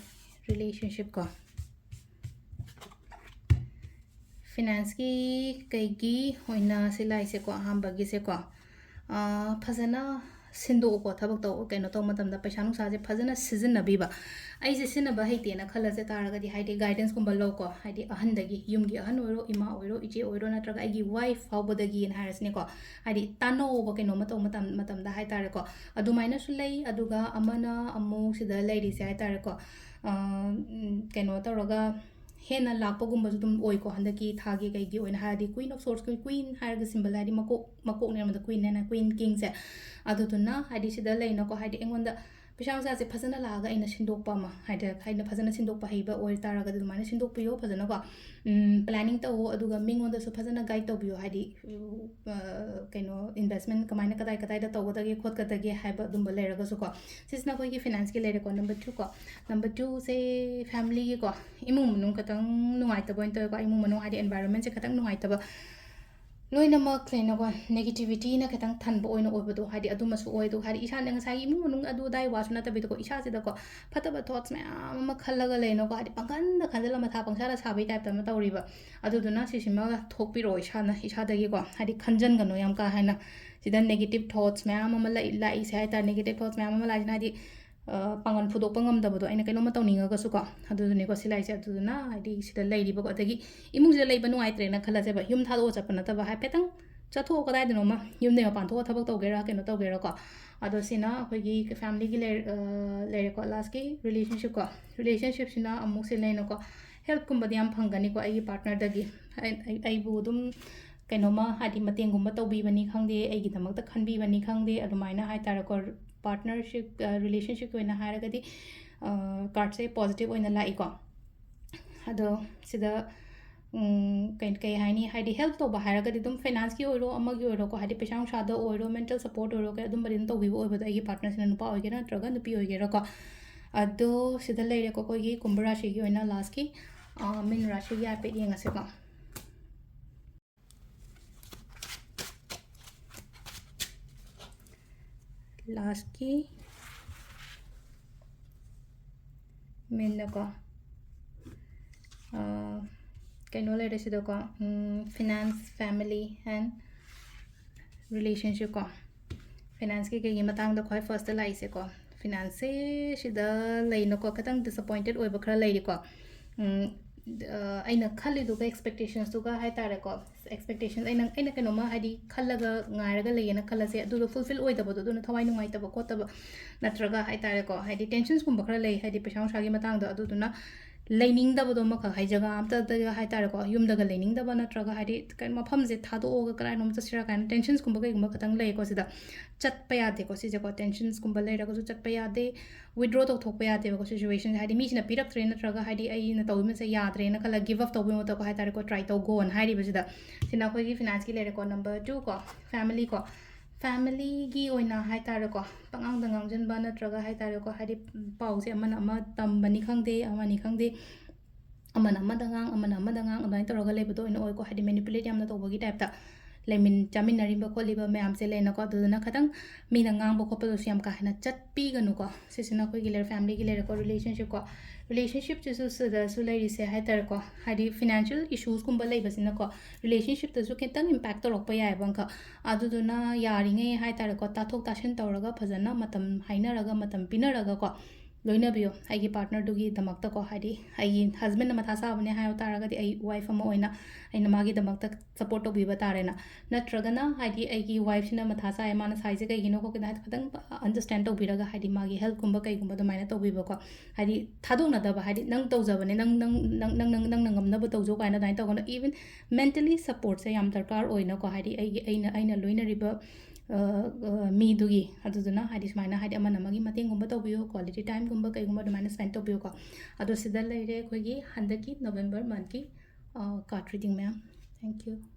relationship ꯀꯣ꯫ Financeꯀꯤ ꯀꯩꯒꯤ ꯑꯣꯏꯅ ꯁꯤ ꯂꯥꯛꯏꯁꯦꯀꯣ, ꯑꯍꯥꯟꯕꯒꯤꯁꯦꯀꯣ, ꯑꯥ, ꯐꯖꯅ ꯁꯤꯟꯗꯣꯛꯎꯀꯣ꯫ ꯊꯕꯛ ꯇꯧ-, ꯀꯩꯅꯣ ꯇꯧꯕ ꯃꯇꯝꯗ ꯄꯩꯁꯥ ꯅꯨꯡꯁꯥꯁꯦ ꯐꯖꯅ ꯁꯤꯖꯤꯟꯅꯕꯤꯕ꯫ ꯑꯩꯁꯦ ꯁꯤꯖꯤꯟꯅꯕ ꯍꯩꯇꯦꯅ ꯈꯜꯂꯁꯦ ꯇꯥꯔꯒꯗꯤ, ꯍꯥꯏꯗꯤ guidanceꯀꯨꯝꯕ ꯂꯧꯀꯣ꯫ ꯍꯥꯏꯗꯤ ꯑꯍꯟꯗꯒꯤ, ꯌꯨꯝꯒꯤ ꯑꯍꯟ ꯑꯣꯏꯔꯣ, ꯏꯃꯥ ꯑꯣꯏꯔꯣ, ꯏꯆꯦ ꯑꯣꯏꯔꯣ, ꯅꯠꯇ꯭ꯔꯒ ꯑꯩꯒꯤ wife ꯐꯥꯎꯕꯗꯒꯤꯅ ꯍꯥꯏꯔꯁꯤꯅꯦꯀꯣ꯫ ꯍꯥꯏꯗꯤ ꯇꯥꯟꯅꯧꯕ ꯀꯩꯅꯣꯝꯃ ꯇꯧꯕ ꯃꯇꯝ-, ꯃꯇꯝꯗ ꯍꯥꯏꯇꯥꯔꯦꯀꯣ꯫ ꯑꯗꯨꯃꯥꯏꯅꯁꯨ ꯂꯩ꯫ ꯑꯗꯨꯒ ꯑꯃꯅ ꯑꯃꯨꯛ ꯁꯤꯗ ꯂꯩꯔꯤꯁꯦ ꯍꯥꯏꯇꯥꯔꯦꯀꯣ, ꯑ, ꯎꯝ, ꯀꯩꯅꯣ ꯇꯧꯔꯒ ꯍꯦꯟꯅ ꯂꯥꯛꯄꯒꯨꯝꯕꯁꯨ ꯑꯗꯨꯝ ꯑꯣꯏꯀꯣ꯫ ꯍꯟꯗꯛꯀꯤ ꯊꯥꯒꯤ ꯀꯩꯒꯤ ꯑꯣꯏꯅ ꯍꯥꯏꯔꯗꯤ Queen of Swordsꯀꯤ queen ꯍꯥꯏꯔꯒ symbol ꯍꯥꯏꯗꯤ ꯃꯀꯣꯛ, ꯃꯀꯣꯛꯅꯦ ꯑꯃꯗ queen ꯍꯥꯏꯅ, queen kingꯁꯦ꯫ ꯑꯗꯨꯗꯨꯅ ꯍꯥꯏꯗꯤ ꯁꯤꯗ ꯂꯩꯅꯀꯣ, ꯍꯥꯏꯗꯤ ꯑꯩꯉꯣꯟꯗ ꯄꯩꯁꯥ ꯅꯨꯡꯁꯥꯁꯦ ꯐꯖꯅ ꯂꯥꯛꯑꯒ ꯑꯩꯅ ꯁꯤꯟꯗꯣꯛꯄ ꯑꯃ, ꯍꯥꯏꯗꯤ ꯑꯩꯅ ꯐꯖꯅ ꯁꯤꯟꯗꯣꯛꯄ ꯍꯩꯕ ꯑꯣꯏꯇꯥꯔꯒꯗꯤ ꯑꯗꯨꯃꯥꯏꯅ ꯁꯤꯟꯗꯣꯛꯄꯤꯌꯣ ꯐꯖꯅꯀꯣ꯫ ꯎꯝ, planning ꯇꯧꯋꯣ, ꯑꯗꯨꯒ ꯃꯤꯉꯣꯟꯗꯁꯨ ꯐꯖꯅ guide ꯇꯧꯕꯤꯌꯣ, ꯍꯥꯏꯗꯤ, ꯑ, ꯀꯩꯅꯣ, investment ꯀꯃꯥꯏꯅ ꯀꯗꯥꯏ ꯀꯗꯥꯏꯗ ꯇꯧꯒꯗꯒꯦ ꯈꯣꯠꯀꯗꯒꯦ ꯍꯥꯏꯕ ꯑꯗꯨꯝꯕ ꯂꯩꯔꯒꯁꯨꯀꯣ꯫ ꯁꯤꯁꯤꯅ ꯑꯩꯈꯣꯏꯒꯤ financeꯀꯤ ꯂꯩꯔꯦꯀꯣ꯫ Number twoꯀꯣ, number twoꯁꯦ familyꯒꯤꯀꯣ, ꯏꯃꯨꯡ ꯃꯅꯨꯡ ꯈꯇꯪ ꯅꯨꯡꯉꯥꯏꯇꯕ ꯑꯣꯏꯅ ꯇꯧꯋꯦꯀꯣ꯫ ꯏꯃꯨꯡ ꯃꯅꯨꯡ ꯍꯥꯏꯗꯤ environmentꯁꯦ ꯈꯇꯪ ꯅꯨꯡꯉꯥꯏꯇꯕ, ꯂꯣꯏꯅꯃꯛ ꯀꯩꯅꯣꯀꯣ, negativityꯅ ꯈꯤꯇꯪ ꯊꯟꯕ ꯑꯣꯏꯅ ꯑꯣꯏꯕꯗꯣ, ꯍꯥꯏꯗꯤ ꯑꯗꯨꯃꯁꯨ ꯑꯣꯏ꯫ ꯑꯗꯨ ꯍꯥꯏꯗꯤ ꯏꯁꯥꯅ ꯉꯁꯥꯏꯒꯤ ꯏꯃꯨꯡ ꯃꯅꯨꯡ ꯑꯗꯨ ꯑꯗꯥꯏ ꯋꯥꯁꯨ ꯅꯠꯇꯕꯤꯗꯀꯣ, ꯏꯁꯥꯁꯤꯗꯀꯣ ꯐꯠꯇꯕ thoughts ꯃꯌꯥꯝ ꯑꯃ ꯈꯜꯂꯒ ꯂꯩꯅꯀꯣ, ꯍꯥꯏꯗꯤ ꯄꯪꯈꯟꯗ ꯈꯟꯖꯜꯂ ꯃꯊꯥ ꯄꯪꯁꯥꯗ ꯁꯥꯕꯩ typeꯇ ꯑꯃ ꯇꯧꯔꯤꯕ꯫ ꯑꯗꯨꯗꯨꯅ ꯁꯤꯁꯤꯃ ꯊꯣꯛꯄꯤꯔꯛꯑꯣ ꯏꯁꯥꯅ, ꯏꯁꯥꯗꯒꯤꯀꯣ, ꯍꯥꯏꯗꯤ ꯈꯟꯖꯟꯒꯅꯨ ꯌꯥꯝ ꯀꯥ ꯍꯦꯟꯅ꯫ ꯁꯤꯗ negative thoughts ꯃꯌꯥꯝ ꯑꯃ ꯂꯥꯛꯏ-, ꯂꯥꯛꯏꯁꯦ ꯍꯥꯏꯇꯥꯔꯦ, negative thoughts ꯃꯌꯥꯝ ꯑꯃ ꯂꯥꯛꯏꯁꯤꯅ ꯍꯥꯏꯗꯤ, ꯑ, ꯄꯥꯡꯒꯜ ꯐꯨꯗꯣꯛꯄ ꯉꯝꯗꯕꯗꯣ, ꯑꯩꯅ ꯀꯩꯅꯣꯝꯃ ꯇꯧꯅꯤꯡꯉꯒꯁꯨꯀꯣ꯫ ꯑꯗꯨꯗꯨꯅꯤꯀꯣ ꯁꯤ ꯂꯥꯛꯏꯁꯦ꯫ ꯑꯗꯨꯗꯨꯅ ꯍꯥꯏꯗꯤ ꯁꯤꯗ ꯂꯩꯔꯤꯕꯀꯣ, ꯑꯗꯒꯤ ꯏꯃꯨꯡꯁꯤꯗ ꯂꯩꯕ ꯅꯨꯡꯉꯥꯏꯇ꯭ꯔꯦꯅ ꯈꯜꯂꯁꯦꯕ, ꯌꯨꯝ ꯊꯥꯗꯣꯛꯑ ꯆꯠꯄ ꯅꯠꯇꯕ, ꯍꯥꯏꯐꯦꯠꯇꯪ ꯆꯠꯊꯣꯛꯑꯣ ꯀꯗꯥꯏꯗꯅꯣꯃ, ꯌꯨꯝꯗꯩ ꯃꯄꯥꯟ ꯊꯣꯛꯑ ꯊꯕꯛ ꯇꯧꯒꯦꯔꯥ ꯀꯩꯅꯣ ꯇꯧꯒꯦꯔꯥꯀꯣ꯫ ꯑꯗꯣ ꯁꯤꯅ ꯑꯩꯈꯣꯏꯒꯤ familyꯒꯤ ꯂꯩꯔ-, ꯑ, ꯂꯩꯔꯦꯀꯣ꯫ Lastꯀꯤ relationshipꯀꯣ, relationshipꯁꯤꯅ ꯑꯃꯨꯛ ꯁꯤ ꯂꯩꯅꯀꯣ, helpꯀꯨꯝꯕꯗꯤ ꯌꯥꯝ ꯐꯪꯒꯅꯤꯀꯣ ꯑꯩꯒꯤ partnerꯗꯒꯤ꯫ ꯑꯩ-, ꯑꯩ-, ꯑꯩꯕꯨ ꯑꯗꯨꯝ ꯀꯩꯅꯣꯝꯃ ꯍꯥꯏꯗꯤ ꯃꯇꯦꯡꯒꯨꯝꯕ ꯇꯧꯕꯤꯕꯅꯤ ꯈꯪꯗꯦ, ꯑꯩꯒꯤꯗꯃꯛꯇ ꯈꯟꯕꯤꯕꯅꯤ ꯈꯪꯗꯦ, ꯑꯗꯨꯃꯥꯏꯅ ꯍꯥꯏꯇꯥꯔꯦꯀꯣ꯫ Partnership, ꯑ, relationshipꯀꯤ ꯑꯣꯏꯅ ꯍꯥꯏꯔꯒꯗꯤ, ꯑ, cardꯁꯦ positive ꯑꯣꯏꯅ ꯂꯥꯛꯏꯀꯣ꯫ ꯑꯗꯣ ꯁꯤꯗ, ꯎꯝ, ꯀꯩ, ꯀꯩ ꯍꯥꯏꯅꯤ, ꯍꯥꯏꯗꯤ help ꯇꯧꯕ ꯍꯥꯏꯔꯒꯗꯤ ꯑꯗꯨꯝ financeꯀꯤ ꯑꯣꯏꯔꯣ, ꯑꯃꯒꯤ ꯑꯣꯏꯔꯣꯀꯣ, ꯍꯥꯏꯗꯤ ꯄꯩꯁꯥ ꯅꯨꯡꯁꯥꯗ ꯑꯣꯏꯔꯣ, mental support ꯑꯣꯏꯔꯣ, ꯀꯩ-, ꯑꯗꯨꯝꯕꯗꯤ ꯑꯗꯨꯝ ꯇꯧꯕꯤꯕ ꯑꯣꯏꯕꯗꯣ ꯑꯩꯒꯤ partnerꯁꯤꯅ, ꯅꯨꯄꯥ ꯑꯣꯏꯒꯦꯔꯥ ꯅꯠꯇ꯭ꯔꯒ ꯅꯨꯄꯤ ꯑꯣꯏꯒꯦꯔꯥꯀꯣ꯫ ꯑꯗꯣ ꯁꯤꯗ ꯂꯩꯔꯦꯀꯣ ꯑꯩꯈꯣꯏꯒꯤ ꯀꯨꯝꯚ ꯔꯥꯁꯤꯒꯤ ꯑꯣꯏꯅ ꯂꯥꯁꯀꯤ ꯃꯤꯟ ꯔꯥꯁꯤꯒꯤ ꯍꯥꯏꯐꯦꯠ ꯌꯦꯡꯉꯁꯤꯀꯣ꯫ ꯂꯥꯁꯀꯤ ꯃꯤꯟꯗꯀꯣ ꯀꯩꯅꯣ ꯂꯩꯔꯦ ꯁꯤꯗꯀꯣ, ꯐꯤꯅꯥꯟꯁ, ꯐꯦꯃꯤꯂꯤ ꯑꯦꯟ ꯔꯤꯂꯦꯁꯟꯁꯤꯞ ꯀꯣ꯫ ꯐꯤꯅꯥꯟꯁꯀꯤ ꯀꯩꯒꯤ ꯃꯇꯥꯡꯗ ꯈ꯭ꯋꯥꯏ ꯐꯥꯔꯁꯇ ꯂꯥꯛꯏꯁꯦꯀꯣ, ꯐꯤꯅꯥꯟꯁꯁꯦ ꯁꯤꯗ ꯂꯩꯅꯀꯣ ꯈꯤꯇꯪ ꯗꯤꯁꯑꯄꯣꯏꯟꯇꯦꯠ ꯑꯣꯏꯕ ꯈꯔ ꯂꯩꯔꯤꯀꯣ꯫ ꯑꯩꯅ ꯈꯜꯂꯤꯗꯨꯒ ꯑꯦꯛꯁꯄꯦꯛꯇꯦꯁꯟꯁꯇꯨꯒ ꯍꯥꯏ ꯇꯥꯔꯦꯀꯣ, ꯑꯦꯛꯁꯄꯦꯛꯇꯦꯁꯟ ꯑꯩꯅ ꯑꯩꯅ ꯀꯩꯅꯣꯝꯃ ꯍꯥꯏꯗꯤ ꯈꯜꯂꯒ ꯉꯥꯏꯔꯒ ꯂꯩꯌꯦꯅ ꯈꯜꯂꯁꯦ, ꯑꯗꯨꯗꯣ ꯐꯨꯜꯐꯤꯜ ꯑꯣꯏꯗꯕꯗꯣ, ꯑꯗꯨꯅ ꯊꯋꯥꯏ ꯅꯨꯡꯉꯥꯏꯇꯕ ꯈꯣꯠꯇꯕ ꯅꯠꯇ꯭ꯔꯒ ꯍꯥꯏ ꯇꯥꯔꯦꯀꯣ, ꯍꯥꯏꯗꯤ ꯇꯦꯟꯁꯟꯁꯀꯨꯝꯕ ꯈꯔ ꯂꯩ, ꯍꯥꯏꯗꯤ ꯄꯩꯁꯥ ꯅꯨꯡꯁꯥꯒꯤ ꯃꯇꯥꯡꯗ, ꯑꯗꯨꯗꯨꯅ ꯂꯩꯅꯤꯡꯗꯕꯗꯣ ꯑꯃꯈꯛ, ꯍꯥꯏꯗꯤ ꯖꯒꯥ ꯑꯝꯇꯗ ꯍꯥꯏ ꯇꯥꯔꯦꯀꯣ, ꯌꯨꯝꯗꯒ ꯂꯩꯅꯤꯡꯗꯕ ꯅꯠꯇ꯭ꯔꯒ ꯍꯥꯏꯗꯤ ꯀꯩꯅꯣ ꯃꯐꯝꯁꯦ ꯊꯥꯗꯣꯛꯑꯒ ꯀꯗꯥꯏꯅꯣꯝ ꯆꯠꯁꯤꯔꯥ ꯀꯥꯏꯅ ꯇꯦꯟꯁꯟꯁꯀꯨꯝꯕ ꯀꯩꯒꯨꯝꯕ ꯈꯤꯇꯪ ꯂꯩꯀꯣ꯫ ꯁꯤꯗ ꯆꯠꯄ ꯌꯥꯗꯦꯀꯣ, ꯁꯤꯁꯦꯀꯣ ꯇꯦꯟꯁꯟꯁꯀꯨꯝꯕ ꯂꯩꯔꯒꯁꯨ ꯆꯠꯄ ꯌꯥꯗꯦ, ꯋꯤꯗ꯭ꯔꯣ ꯇꯧꯊꯣꯛꯄ ꯌꯥꯗꯦꯕꯀꯣ ꯁꯤꯆꯨꯋꯦꯁꯟꯁꯦ, ꯍꯥꯏꯗꯤ ꯃꯤꯁꯤꯅ ꯄꯤꯔꯛꯇ꯭ꯔꯦ ꯅꯠꯇ꯭ꯔꯒ ꯍꯥꯏꯗꯤ ꯑꯩꯅ ꯇꯧꯔꯤꯕꯁꯦ ꯌꯥꯗ꯭ꯔꯦꯅ ꯈꯜꯂꯒ ꯒꯤꯞ ꯑꯞ ꯇꯧꯕꯒꯤ ꯃꯍꯨꯠꯇꯀꯣ ꯍꯥꯏ ꯇꯥꯔꯦꯀꯣ, ꯇ꯭ꯔꯥꯏ ꯇꯧꯒꯣꯅ ꯍꯥꯏꯔꯤꯕꯁꯤꯗ꯫ ꯁꯤꯅ ꯑꯩꯈꯣꯏꯒꯤ ꯐꯤꯅꯥꯟꯁꯀꯤ ꯂꯩꯔꯦꯀꯣ꯫ ꯅꯝꯕꯔ ꯇꯨ ꯀꯣ, ꯐꯦꯃꯤꯂꯤ ꯀꯣ꯫ ꯐꯦꯃꯤꯂꯤꯒꯤ ꯑꯣꯏꯅ ꯍꯥꯏ ꯇꯥꯔꯦꯀꯣ, ꯄꯉꯥꯡꯗ ꯉꯥꯡꯁꯤꯟꯕ ꯅꯠꯇ꯭ꯔꯒ ꯍꯥꯏ ꯇꯥꯔꯦꯀꯣ, ꯍꯥꯏꯗꯤ ꯄꯥꯎꯁꯦ ꯑꯃꯅ ꯑꯃ ꯇꯝꯕꯅꯤ ꯈꯪꯗꯦ, ꯑꯃꯅꯤ ꯈꯪꯗꯦ, ꯑꯃꯅ ꯑꯃꯗ ꯉꯥꯡ, ꯑꯃꯅ ꯑꯃꯗ ꯉꯥꯡ, ꯑꯗꯨꯃꯥꯏꯅ ꯇꯧꯔꯒ ꯂꯩꯕꯗꯣ ꯑꯣꯏꯅ ꯑꯣꯏꯀꯣ, ꯍꯥꯏꯗꯤ ꯃꯦꯅꯤꯄꯨꯂꯦꯠ ꯌꯥꯝꯅ ꯇꯧꯕꯒꯤ ꯇꯥꯏꯞꯇ꯫ ꯂꯩꯃꯤꯟ-, ꯆꯥꯃꯤꯟꯅꯔꯤꯕ ꯈꯣꯠꯂꯤꯕ ꯃꯌꯥꯝꯁꯦ ꯂꯩꯅꯀꯣ, ꯑꯗꯨꯗꯨꯅ ꯈꯤꯇꯪ ꯃꯤꯅ ꯉꯥꯡꯕ ꯈꯣꯠꯄꯗꯁꯨ ꯌꯥꯝ ꯀꯥ ꯍꯦꯟꯅ ꯆꯠꯄꯤꯒꯅꯨꯀꯣ꯫ ꯁꯤꯁꯤꯅ ꯑꯩꯈꯣꯏꯒꯤ ꯂꯩꯔꯦ, ꯐꯦꯃꯤꯂꯤꯒꯤ ꯂꯩꯔꯦꯀꯣ꯫ ꯔꯤꯂꯦꯁꯟꯁꯤꯞꯀꯣ, ꯔꯤꯂꯦꯁꯟꯁꯤꯞꯁꯤꯁꯨ ꯁꯤꯗꯁꯨ ꯂꯩꯔꯤꯁꯦ ꯍꯥꯏ ꯇꯥꯔꯦꯀꯣ, ꯍꯥꯏꯗꯤ ꯐꯤꯅꯥꯟꯁꯤꯌꯦꯜ ꯏꯁꯨꯁꯀꯨꯝꯕ ꯂꯩꯕꯁꯤꯅꯀꯣ, ꯔꯤꯂꯦꯁꯟꯁꯤꯞꯇꯁꯨ ꯈꯤꯇꯪ ꯏꯝꯄꯦꯛ ꯇꯧꯔꯛꯄ ꯌꯥꯏꯑꯕ ꯑꯪꯀ꯫ ꯑꯗꯨꯗꯨꯅ ꯌꯥꯔꯤꯉꯩ ꯍꯥꯏ ꯇꯥꯔꯦꯀꯣ, ꯇꯥꯊꯣꯛ ꯇꯥꯁꯤꯟ ꯇꯧꯔꯒ ꯐꯖꯅ ꯃꯇꯝ ꯍꯥꯏꯅꯔꯒ, ꯃꯇꯝ ꯄꯤꯅꯔꯒꯀꯣ, ꯂꯣꯏꯅꯕꯤꯌꯣ ꯑꯩꯒꯤ ꯄꯥꯔꯠꯅꯔꯗꯨꯒꯤꯗꯃꯛꯇꯀꯣ꯫ ꯍꯥꯏꯗꯤ ꯑꯩꯒꯤ ꯍꯁꯕꯦꯟꯅ ꯃꯊꯥ ꯁꯥꯕꯅꯦ ꯍꯥꯏꯕ ꯇꯥꯔꯒꯗꯤ, ꯑꯩ ꯋꯥꯏꯐ ꯑꯃ ꯑꯣꯏꯅ ꯑꯩꯅ ꯃꯥꯒꯤꯗꯃꯛꯇ ꯁꯞꯄꯣꯔꯠ ꯇꯧꯕꯤꯕ ꯇꯥꯔꯦꯅ꯫ ꯅꯠꯇ꯭ꯔꯒꯅ ꯍꯥꯏꯗꯤ ꯑꯩꯒꯤ ꯋꯥꯏꯐꯁꯤꯅ ꯃꯊꯥ ꯁꯥꯏ, ꯃꯥꯅ ꯁꯥꯏꯁꯦ ꯀꯩꯒꯤꯅꯣ ꯈꯣꯠꯀꯤꯅꯣ ꯍꯥꯏꯗꯤ ꯈꯤꯇꯪ ꯑꯟꯗꯔꯁꯇꯦꯟ ꯇꯧꯕꯤꯔꯒ, ꯍꯥꯏꯗꯤ ꯃꯥꯒꯤ ꯍꯦꯜꯞꯀꯨꯝꯕ ꯀꯩꯒꯨꯝꯕ ꯑꯗꯨꯃꯥꯏꯅ ꯇꯧꯕꯤꯕꯀꯣ꯫ ꯍꯥꯏꯗꯤ ꯊꯥꯗꯣꯛꯅꯗꯕ, ꯍꯥꯏꯗꯤ ꯅꯪ ꯇꯧꯖꯕꯅꯦ, ꯅꯪ, ꯅꯪ, ꯅꯪ, ꯅꯪ, ꯅꯪꯅ ꯉꯝꯅꯕ ꯇꯧꯖꯧ ꯀꯥꯏꯅ ꯑꯗꯨꯃꯥꯏꯅ ꯇꯧꯒꯅꯨ꯫ ꯏꯚꯟ ꯃꯦꯟꯇꯂꯤ ꯁꯞꯄꯣꯔꯠꯁꯦ ꯌꯥꯝ ꯗꯔꯀꯥꯔ ꯑꯣꯏꯅꯀꯣ꯫ ꯍꯥꯏꯗꯤ ꯑꯩꯒꯤ, ꯑꯩꯅ, ꯑꯩꯅ ꯂꯣꯏꯅꯔꯤꯕ ꯑ, ꯑ, ꯃꯤꯗꯨꯒꯤ꯫ ꯑꯗꯨꯗꯨꯅ ꯍꯥꯏꯗꯤ ꯁꯨꯃꯥꯏꯅ ꯍꯥꯏꯗꯤ ꯑꯃꯅ ꯑꯃꯒꯤ ꯃꯇꯦꯡꯒꯨꯝꯕ ꯇꯧꯕꯤꯌꯨ, ꯀ꯭ꯋꯥꯂꯤꯇꯤ ꯇꯥꯏꯝꯒꯨꯝꯕ ꯀꯩꯒꯨꯝꯕ ꯑꯗꯨꯃꯥꯏꯅ ꯁ꯭ꯄꯦꯟ ꯇꯧꯕꯤꯌꯨꯀꯣ꯫ ꯑꯗꯣ ꯁꯤꯗ ꯂꯩꯔꯦ ꯑꯩꯈꯣꯏꯒꯤ ꯍꯟꯗꯛꯀꯤ ꯅꯣꯕꯦꯝꯕꯔ ꯃꯟꯠꯀꯤ ꯀꯥꯔꯠ ꯔꯤꯗꯤꯡ ꯃꯌꯥꯝ꯫ Thank you.